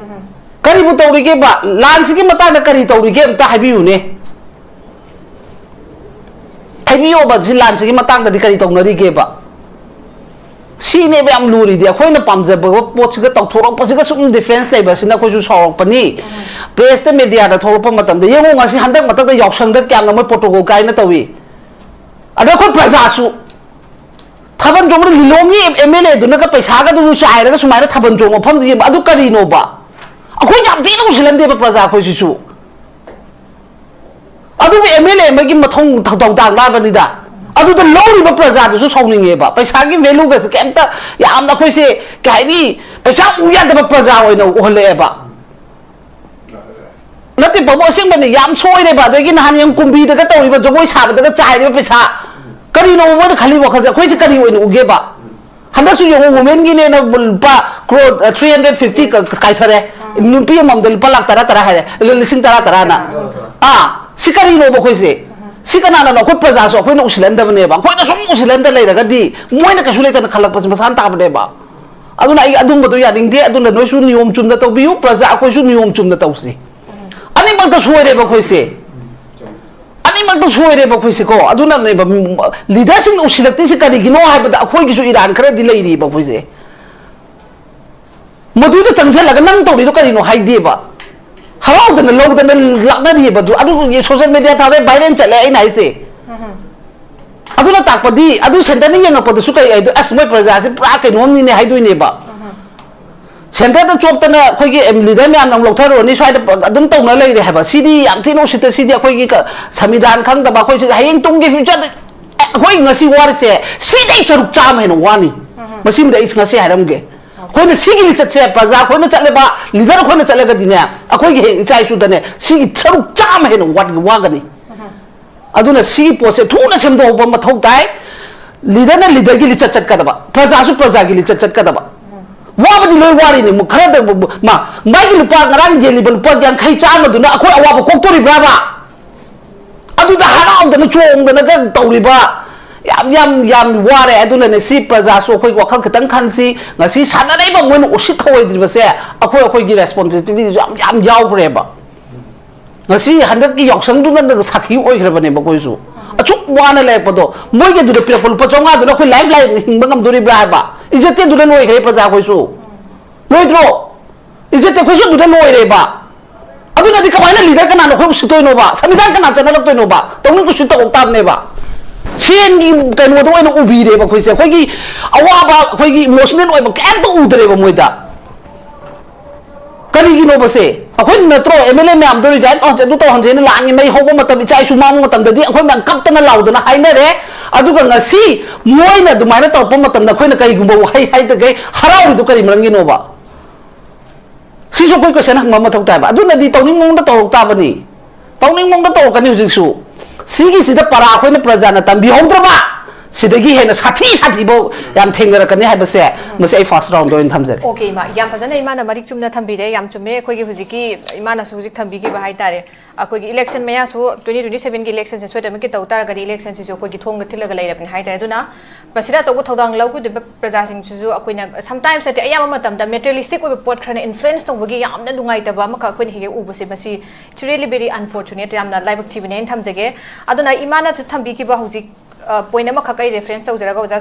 ꯀꯔꯤꯕꯨ ꯇꯧꯔꯤꯒꯦꯕ? ꯂꯥꯟꯁꯤꯒꯤ ꯃꯇꯥꯡꯗ ꯀꯔꯤ ꯇꯧꯔꯤꯒꯦ ꯑꯝꯇ ꯍꯥꯏꯕꯤꯌꯨꯅꯦ꯫ ꯍꯥꯏꯕꯤꯌꯣꯕ, ꯁꯤ ꯂꯥꯟꯁꯤꯒꯤ ꯃꯇꯥꯡꯗꯗꯤ ꯀꯔꯤ ꯇꯧꯅꯔꯤꯒꯦꯕ? ꯁꯤꯅꯦꯕ ꯌꯥꯝ ꯂꯨꯔꯤꯗꯤ, ꯑꯩꯈꯣꯏꯅ ꯄꯥꯝꯖꯕ ꯄꯣꯠꯁꯤꯒ ꯇꯧꯊꯣꯔꯛꯄꯁꯤꯒ ꯁꯨꯝ difference ꯂꯩꯕꯁꯤꯅ ꯑꯩꯈꯣꯏꯁꯨ ꯁꯥꯎꯔꯛꯄꯅꯤ꯫ Pressꯇ, mediaꯗ ꯊꯣꯛꯂꯛꯄ ꯃꯇꯝꯗ ꯌꯦꯡꯉꯨ, ꯉꯁꯤ ꯍꯟꯗꯛ ꯃꯊꯛꯇ ꯌꯥꯎꯁꯪꯗ ꯀꯌꯥꯝ ꯃꯣꯏ protocol ꯀꯥꯏꯅ ꯇꯧꯏ꯫ ꯑꯗꯣ ꯑꯩꯈꯣꯏ ꯄ꯭ꯔꯖꯥꯁꯨ ꯊꯥꯕꯜ ꯆꯣꯡꯕꯗ ꯂꯤꯂꯣꯡꯒꯤ MLAꯗꯨꯅꯒ ꯄꯩꯁꯥꯒꯗꯨꯁꯨ ꯆꯥꯏꯔꯒ ꯁꯨꯃꯥꯏꯅ ꯊꯥꯕꯜ ꯆꯣꯡꯕ ꯃꯐꯝꯗꯨ ꯌꯦꯡꯕ, ꯑꯗꯨ ꯀꯔꯤꯅꯣꯕ? ꯑꯩꯈꯣꯏ ꯌꯥꯝ ꯊꯤꯅ ꯎꯁꯤꯜꯍꯟꯗꯦꯕ ꯄ꯭ꯔꯖꯥ ꯑꯩꯈꯣꯏꯁꯤꯁꯨ꯫ ꯑꯗꯨꯕꯨ MLA ꯑꯃꯒꯤ ꯃꯊꯧ ꯊꯧꯗꯥꯡ ꯂꯥꯛꯑꯕꯅꯤꯗ꯫ ꯑꯗꯨꯗ ꯂꯧꯔꯤꯕ ꯄ꯭ꯔꯖꯥꯗꯨꯁꯨ ꯁꯥꯎꯅꯤꯡꯉꯦꯕ꯫ ꯄꯩꯁꯥꯒꯤ valueꯒꯁꯦ ꯀꯩꯝꯇ, ꯌꯥꯝꯅ ꯑꯩꯈꯣꯏꯁꯦ, ꯀꯩ ꯍꯥꯏꯅꯤ, ꯄꯩꯁꯥ ꯎ ꯌꯥꯗꯕ ꯄ꯭ꯔꯖꯥ ꯑꯣꯏꯅ ꯎꯍꯜꯂꯛꯑꯦꯕ꯫ ꯅꯠꯇꯦ ꯄꯥꯕꯨꯡ, ꯑꯁꯦꯡꯕꯅꯤ, ꯌꯥꯝ ꯁꯣꯏꯔꯦꯕ꯫ ꯑꯗꯒꯤ ꯅꯍꯥꯟ ꯌꯦꯡ ꯀꯨꯝꯕꯤꯗꯒ ꯇꯧꯔꯤꯕ, ꯖꯒꯣꯏ ꯁꯥꯕꯗꯒ ꯆꯥꯏꯔꯤꯕ ꯄꯩꯁꯥ, ꯀꯔꯤꯅꯣꯕ ꯃꯣꯏꯅ ꯈꯜꯂꯤ ꯋꯥꯈꯜꯁꯦ? ꯑꯩꯈꯣꯏꯁꯦ ꯀꯔꯤ ꯑꯣꯏꯅ ꯎꯒꯦꯕ? ꯍꯟꯗꯛꯁꯨ ꯌꯦꯡꯉꯨ, womenꯒꯤꯅꯦꯅ ꯂꯨꯄꯥ crore, three hundred fifty ꯀ-, ꯀꯥꯏꯊꯔꯦ꯫ ꯅꯨꯄꯤ ꯑꯃꯃꯝꯗ ꯂꯨꯄꯥ ꯂꯥꯛ ꯇꯔꯥ ꯇꯔꯥ ꯍꯥꯏꯔꯦ, ꯂꯤꯁꯤꯡ ꯇꯔꯥ ꯇꯔꯥꯅ꯫ ꯑꯥ, ꯁꯤ ꯀꯔꯤꯅꯣꯕ ꯑꯩꯈꯣꯏꯁꯦ? ꯁꯤ ꯀꯅꯥꯅꯅꯣ? ꯑꯩꯈꯣꯏ ꯄ꯭ꯔꯖꯥꯁꯨ ꯑꯩꯈꯣꯏꯅ ꯎꯁꯤꯜꯍꯟꯗꯕꯅꯦꯕ꯫ ꯑꯩꯈꯣꯏꯅ ꯁꯨꯝ ꯎꯁꯤꯜꯍꯟꯗ ꯂꯩꯔꯒꯗꯤ ꯃꯣꯏꯅ ꯀꯩꯁꯨ ꯂꯩꯇꯅ ꯈꯜꯂꯛꯄꯁꯦ ꯃꯁꯥꯅ ꯇꯥꯕꯅꯦꯕ꯫ ꯑꯗꯨꯅ ꯑꯩ ꯑꯗꯨꯝꯕꯗꯣ ꯌꯥꯅꯤꯡꯗꯦ꯫ ꯑꯗꯨꯅ ꯅꯣꯏꯁꯨ ꯅꯤꯌꯣꯝ ꯆꯨꯝꯅ ꯇꯧꯕꯤꯌꯨ, ꯄ꯭ꯔꯖꯥ ꯑꯩꯈꯣꯏꯁꯨ ꯅꯤꯌꯣꯝ ꯆꯨꯝꯅ ꯇꯧꯁꯤ꯫ ꯑꯅꯤꯃꯛꯇ ꯁꯣꯏꯔꯦꯕ ꯑꯩꯈꯣꯏꯁꯦ꯫ ꯑꯅꯤꯃꯛꯇ ꯁꯣꯏꯔꯦꯕ ꯑꯩꯈꯣꯏꯁꯦꯀꯣ꯫ ꯑꯗꯨꯅꯅꯦꯕ ꯂꯤꯗꯔꯁꯤꯡꯅ ꯎꯁꯤꯜꯂꯛꯇ꯭ꯔꯤꯁꯦ ꯀꯔꯤꯒꯤꯅꯣ ꯍꯥꯏꯕꯗ ꯑꯩꯈꯣꯏꯒꯤꯁꯨ ꯏꯔꯥꯟ ꯈꯔꯗꯤ ꯂꯩꯔꯤꯕ ꯑꯩꯈꯣꯏꯁꯦ꯫ ꯃꯗꯨꯗ ꯆꯪꯁꯤꯜꯂꯒ ꯅꯪ ꯇꯧꯔꯤꯗꯣ ꯀꯔꯤꯅꯣ ꯍꯥꯏꯗꯦꯕ꯫ ꯍꯔꯥꯎꯗꯅ ꯂꯧꯗꯅ ꯂꯥꯛꯅꯔꯤꯕ ꯑꯗꯨ, ꯑꯗꯨ ꯁꯣꯁꯤꯌꯦꯜ ꯃꯦꯗꯤꯌꯥ ꯊꯥꯕꯩ ꯚꯥꯏꯔꯦꯜ ꯆꯠꯂꯦ ꯑꯩꯅ ꯍꯥꯏꯁꯦ꯫ ꯑꯗꯨꯅ ꯇꯥꯛꯄꯗꯤ ꯑꯗꯨ ꯁꯦꯟꯇꯔꯅ ꯌꯦꯡꯉꯛꯄꯗꯁꯨ ꯀꯩ ꯍꯥꯏꯗꯣ, "ꯑꯁ, ꯃꯣꯏ ꯄ꯭ꯔꯖꯥꯁꯦ ꯄꯨꯔꯥ ꯀꯩꯅꯣꯝꯅꯤꯅꯦ" ꯍꯥꯏꯗꯣꯏꯅꯦꯕ꯫ ꯁꯦꯟꯇꯔꯗ ꯆꯣꯞꯇꯅ ꯑꯩꯈꯣꯏꯒꯤ ꯂꯤꯗꯔ ꯃꯌꯥꯝꯅ ꯑꯃꯨꯛ ꯂꯧꯊꯔꯨꯔꯅꯤ, ꯁ꯭ꯋꯥꯏꯗ ꯑꯗꯨꯝ ꯇꯧꯅ ꯂꯩꯔꯦ ꯍꯥꯏꯕ꯫ ꯁꯤꯗꯤ ꯌꯥꯝ ꯊꯤꯅ ꯎꯁꯤꯠꯇ꯫ ꯁꯤꯗꯤ ꯑꯩꯈꯣꯏꯒꯤ ꯀ-, ꯁꯪꯕꯤꯙꯥꯟ ꯈꯪꯗꯕ ꯑꯩꯈꯣꯏꯁꯤ ꯍꯌꯦꯡ ꯇꯨꯡꯒꯤ ꯐ꯭ꯌꯨꯆꯔꯗ ꯑꯩꯈꯣꯏ ꯉꯁꯤ ꯋꯥꯔꯤꯁꯦ ꯁꯤꯗꯩ ꯁꯔꯨꯛ ꯆꯥꯝꯃ ꯍꯦꯟꯅ ꯋꯥꯅꯤ꯫ ꯃꯁꯤꯃꯗꯤ ꯑꯩ ꯉꯁꯤ ꯍꯥꯏꯔꯝꯒꯦ꯫ ꯑꯩꯈꯣꯏꯅ ꯁꯤꯒꯤ ꯂꯤꯆꯠꯁꯦ, ꯄ꯭ꯔꯖꯥ ꯑꯩꯈꯣꯏꯅ ꯆꯠꯂꯦꯕ, ꯂꯤꯗꯔ ꯑꯩꯈꯣꯏꯅ ꯆꯠꯂꯒꯗꯤꯅꯦ, ꯑꯩꯈꯣꯏꯒꯤ ꯍꯌꯦꯡ ꯏꯆꯥ ꯏꯁꯨꯗꯅꯦ ꯁꯤꯒꯤ ꯁꯔꯨꯛ ꯆꯥꯝꯃ ꯍꯦꯟꯅ ꯋꯥꯠ-, ꯋꯥꯒꯅꯤ꯫ ꯑꯗꯨꯅ ꯁꯤꯒꯤ ꯄꯣꯠꯁꯦ ꯊꯨꯅ ꯁꯦꯝꯗꯣꯛꯍꯧꯕ ꯃꯊꯧ ꯇꯥꯏ꯫ ꯂꯤꯗꯔꯅ ꯂꯤꯗꯔꯒꯤ ꯂꯤꯆꯠ ꯆꯠꯀꯗꯕ, ꯄ꯭ꯔꯖꯥꯁꯨ ꯄ꯭ꯔꯖꯥꯒꯤ ꯂꯤꯆꯠ ꯆꯠꯀꯗꯕ꯫ ꯋꯥꯕꯗꯤ ꯂꯣꯏ ꯋꯥꯔꯤꯅꯤ꯫ ꯃꯨ-, ꯈꯔꯗ ꯃꯨ-, ꯃꯨ-, ꯃꯥ, ꯃꯥꯒꯤ ꯂꯨꯄꯥ ꯉꯔꯥꯡ ꯌꯦꯜꯂꯤꯕ ꯂꯨꯄꯥ ꯌꯥꯡꯈꯩ ꯆꯥꯝꯃꯗꯨꯅ ꯑꯩꯈꯣꯏ ꯑꯋꯥꯕ ꯀꯣꯛꯇꯣꯔꯤꯕ꯭ꯔꯕ? ꯑꯗꯨꯗ ꯍꯔꯥꯎꯗꯅ ꯆꯣꯡꯗꯅꯒ ꯇꯧꯔꯤꯕ ꯌꯥꯝ, ꯌꯥꯝ, ꯌꯥꯝ ꯋꯥꯔꯦ꯫ ꯑꯗꯨꯅꯅꯦ ꯁꯤ ꯄ꯭ꯔꯖꯥꯁꯨ ꯑꯩꯈꯣꯏ ꯋꯥꯈꯜ ꯈꯤꯇꯪ ꯈꯟꯁꯤ꯫ ꯉꯁꯤ ꯁꯥꯟꯅꯔꯛꯏꯕ ꯃꯣꯏꯅ ꯎꯁꯤꯠ ꯊꯧꯑꯣꯏꯗ꯭ꯔꯤꯕꯁꯦ ꯑꯩꯈꯣꯏ, ꯑꯩꯈꯣꯏꯒꯤ ꯔꯦꯁꯄꯣꯟꯁꯤꯕꯤꯂꯤꯇꯤꯁꯨ ꯌꯥꯝ, ꯌꯥꯝ ꯌꯥꯎꯈ꯭ꯔꯦꯕ꯫ ꯉꯁꯤ ꯍꯟꯗꯛꯀꯤ ꯌꯥꯎꯁꯪꯗꯨꯅ ꯁꯥꯈꯤ ꯑꯣꯏꯈ꯭ꯔꯕꯅꯦꯕ ꯑꯩꯈꯣꯏꯁꯨ꯫ ꯑꯁꯨꯛ ꯋꯥꯅ ꯂꯩꯔꯛꯄꯗꯣ, ꯃꯣꯏꯒꯤ ꯑꯗꯨꯗ ꯄꯤꯔꯛꯄ ꯂꯨꯄꯥ ꯆꯥꯝꯃꯉꯥꯗꯨꯅ ꯑꯩꯈꯣꯏ ꯂꯥꯏꯐ ꯂꯥꯏꯟ ꯍꯤꯡꯕ ꯉꯝꯗꯣꯔꯤꯕ꯭ꯔꯥ ꯍꯥꯏꯕ? ꯏꯖꯠꯇꯤ ꯑꯗꯨꯗ ꯂꯣꯏꯈ꯭ꯔꯦ ꯄ꯭ꯔꯖꯥ ꯑꯩꯈꯣꯏꯁꯨ꯫ ꯂꯣꯏꯗ꯭ꯔꯣ? ꯏꯖꯠꯇꯤ ꯑꯩꯈꯣꯏꯁꯨ ꯑꯗꯨꯗ ꯂꯣꯏꯔꯦꯕ꯫ ꯑꯗꯨꯅꯗꯤ ꯀꯃꯥꯏꯅ ꯂꯤꯗꯔ ꯀꯅꯥꯅꯣ ꯑꯩꯈꯣꯏ ꯎꯁꯤꯠꯇꯣꯏꯅꯣꯕ? ꯁꯪꯕꯤꯙꯥꯟ ꯀꯅꯥ ꯆꯠꯅꯔꯛꯇꯣꯏꯅꯣꯕ? ꯇꯧꯅꯤꯡ ꯀꯨꯁꯤ ꯇꯧꯔꯛ ꯇꯥꯕꯅꯦꯕ꯫ ꯁꯦꯟꯒꯤ ꯀꯩꯅꯣꯗ ꯑꯣꯏꯅ ꯎꯕꯤꯔꯦꯕ ꯑꯩꯈꯣꯏꯁꯦ꯫ ꯑꯩꯈꯣꯏꯒꯤ ꯑꯋꯥꯕ, ꯑꯩꯈꯣꯏꯒꯤ ꯏꯃꯣꯁꯅꯦꯜ ꯑꯣꯏꯕ ꯀꯩꯝꯇ ꯎꯗ꯭ꯔꯦꯕ ꯃꯣꯏꯗ꯫ ꯀꯔꯤꯒꯤꯅꯣꯕꯁꯦ? ꯑꯩꯈꯣꯏꯅ ꯅꯠꯇ꯭ꯔꯣ ꯑꯦꯝ ꯑꯦꯜ ꯑꯦ ꯃꯌꯥꯝꯗꯣ ꯔꯤꯖꯥꯏꯟ ꯇꯧꯍꯟꯁꯦ, ꯑꯗꯨ ꯇꯧꯍꯟꯁꯦꯅ ꯂꯥꯟꯒꯤ ꯃꯩ ꯍꯧꯕ ꯃꯇꯝ, ꯏꯆꯥ ꯏꯁꯨ ꯃꯥꯡꯕ ꯃꯇꯝꯗꯗꯤ ꯑꯩꯈꯣꯏ ꯃꯌꯥꯝ ꯀꯞꯇꯅ ꯂꯥꯎꯗꯅ ꯍꯥꯏꯅꯔꯦ꯫ ꯑꯗꯨꯒ ꯉꯁꯤ ꯃꯣꯏꯅ ꯑꯗꯨꯃꯥꯏꯅ ꯇꯧꯔꯛꯄ ꯃꯇꯝꯗ ꯑꯩꯈꯣꯏꯅ ꯀꯔꯤꯒꯨꯝꯕ ꯋꯥꯍꯩ ꯍꯥꯏꯗꯒꯩ ꯍꯔꯥꯎꯔꯤꯗꯣ ꯀꯔꯤ ꯃꯔꯝꯒꯤꯅꯣꯕ? ꯁꯤꯁꯨ ꯑꯩꯈꯣꯏ ꯀꯣꯏꯁꯟ ꯍꯪꯕ ꯃꯊꯧ ꯇꯥꯏꯕ꯫ ꯑꯗꯨꯅꯗꯤ ꯇꯧꯅꯤꯡ ꯃꯑꯣꯡꯗ ꯇꯧꯔꯛ ꯇꯥꯕꯅꯤ꯫ ꯇꯧꯅꯤꯡ ꯃꯑꯣꯡꯗ ꯇꯧꯔꯛꯀꯅꯤ ꯍꯧꯖꯤꯛꯁꯨ꯫ ꯁꯤꯒꯤꯁꯤꯗ ꯄꯔꯥ ꯑꯩꯈꯣꯏꯅ ꯄ꯭ꯔꯖꯥꯅ ꯇꯝꯕꯤꯍꯧꯗ꯭ꯔꯕ, ꯁꯤꯗꯒꯤ ꯍꯦꯟꯅ ꯁꯥꯊꯤ ꯁꯥꯊꯤꯕ ꯌꯥꯝ ꯊꯦꯡꯅꯔꯛꯀꯅꯤ ꯍꯥꯏꯕꯁꯦ ꯃꯁꯤ ꯑꯩ ꯐꯥꯔꯁ ꯔꯥꯎꯟꯗ ꯑꯣꯏꯅ ꯊꯝꯖꯒꯦ꯫ ꯑꯣꯀꯦ ꯏꯃꯥ, ꯌꯥꯝ ꯐꯖꯅ ꯏꯃꯥꯅ ꯃꯔꯤꯛ ꯆꯨꯝꯅ ꯊꯝꯕꯤꯔꯦ꯫ ꯌꯥꯝ ꯆꯨꯝꯃꯦ꯫ ꯑꯩꯈꯣꯏꯒꯤ ꯍꯧꯖꯤꯛꯀꯤ ꯏꯃꯥꯅꯁꯨ ꯍꯧꯖꯤꯛ ꯊꯝꯕꯤꯈꯤꯕ ꯍꯥꯏꯇꯥꯔꯦ, ꯑꯩꯈꯣꯏꯒꯤ ꯏꯂꯦꯛꯁꯟ ꯃꯌꯥꯁꯨ, ꯇ꯭ꯋꯦꯟꯇꯤ ꯇ꯭ꯋꯦꯟꯇꯤ ꯁꯦꯚꯦꯟꯒꯤ ꯏꯂꯦꯛꯁꯟꯁꯦ ꯁꯣꯏꯗꯅꯃꯛꯀꯤ ꯇꯧ ꯇꯥꯔꯒꯗꯤ ꯏꯂꯦꯛꯁꯟꯁꯤꯁꯨ ꯑꯩꯈꯣꯏꯒꯤ ꯊꯣꯡꯒ ꯊꯤꯜꯂꯒ ꯂꯩꯔꯕꯅꯤ ꯍꯥꯏꯇꯥꯔꯦ꯫ ꯑꯗꯨꯅ ꯃꯁꯤꯗ ꯑꯆꯧꯕ ꯊꯧꯗꯥꯡ ꯂꯧꯒꯗꯕ ꯄ꯭ꯔꯖꯥꯁꯤꯡꯁꯤꯁꯨ ꯑꯩꯈꯣꯏꯅ ꯁꯝꯇꯥꯏꯝꯁ ꯅꯠꯇꯦ, ꯑꯌꯥꯝꯕ ꯃꯇꯝꯗ ꯃꯦꯇꯔꯤꯌꯦꯂꯤꯁꯇꯤꯛ ꯑꯣꯏꯕ ꯄꯣꯠ ꯈꯔꯅ ꯏꯟꯐ꯭ꯂꯨꯌꯦꯟꯁ ꯇꯧꯕꯒꯤ ꯌꯥꯝꯅ ꯅꯨꯡꯉꯥꯏꯇꯕ ꯑꯃꯈꯛ ꯑꯩꯈꯣꯏꯅ ꯍꯦꯛ ꯍꯦꯛ ꯎꯕꯁꯦ, ꯃꯁꯤ it's really very unfortunate, ꯌꯥꯝꯅ ꯂꯥꯏꯕꯛ ꯊꯤꯕꯅꯦ ꯍꯥꯏꯅ ꯊꯝꯖꯒꯦ꯫ ꯑꯗꯨꯅ ꯏꯃꯥꯅꯁꯨ ꯊꯝꯕꯤꯈꯤꯕ ꯍꯧꯖꯤꯛ ꯄꯣꯏꯟ ꯑꯃꯈꯛ ꯑꯩ ꯔꯦꯐꯔꯦꯟꯁ ꯇꯧꯖꯔꯒ ꯑꯣꯖꯥ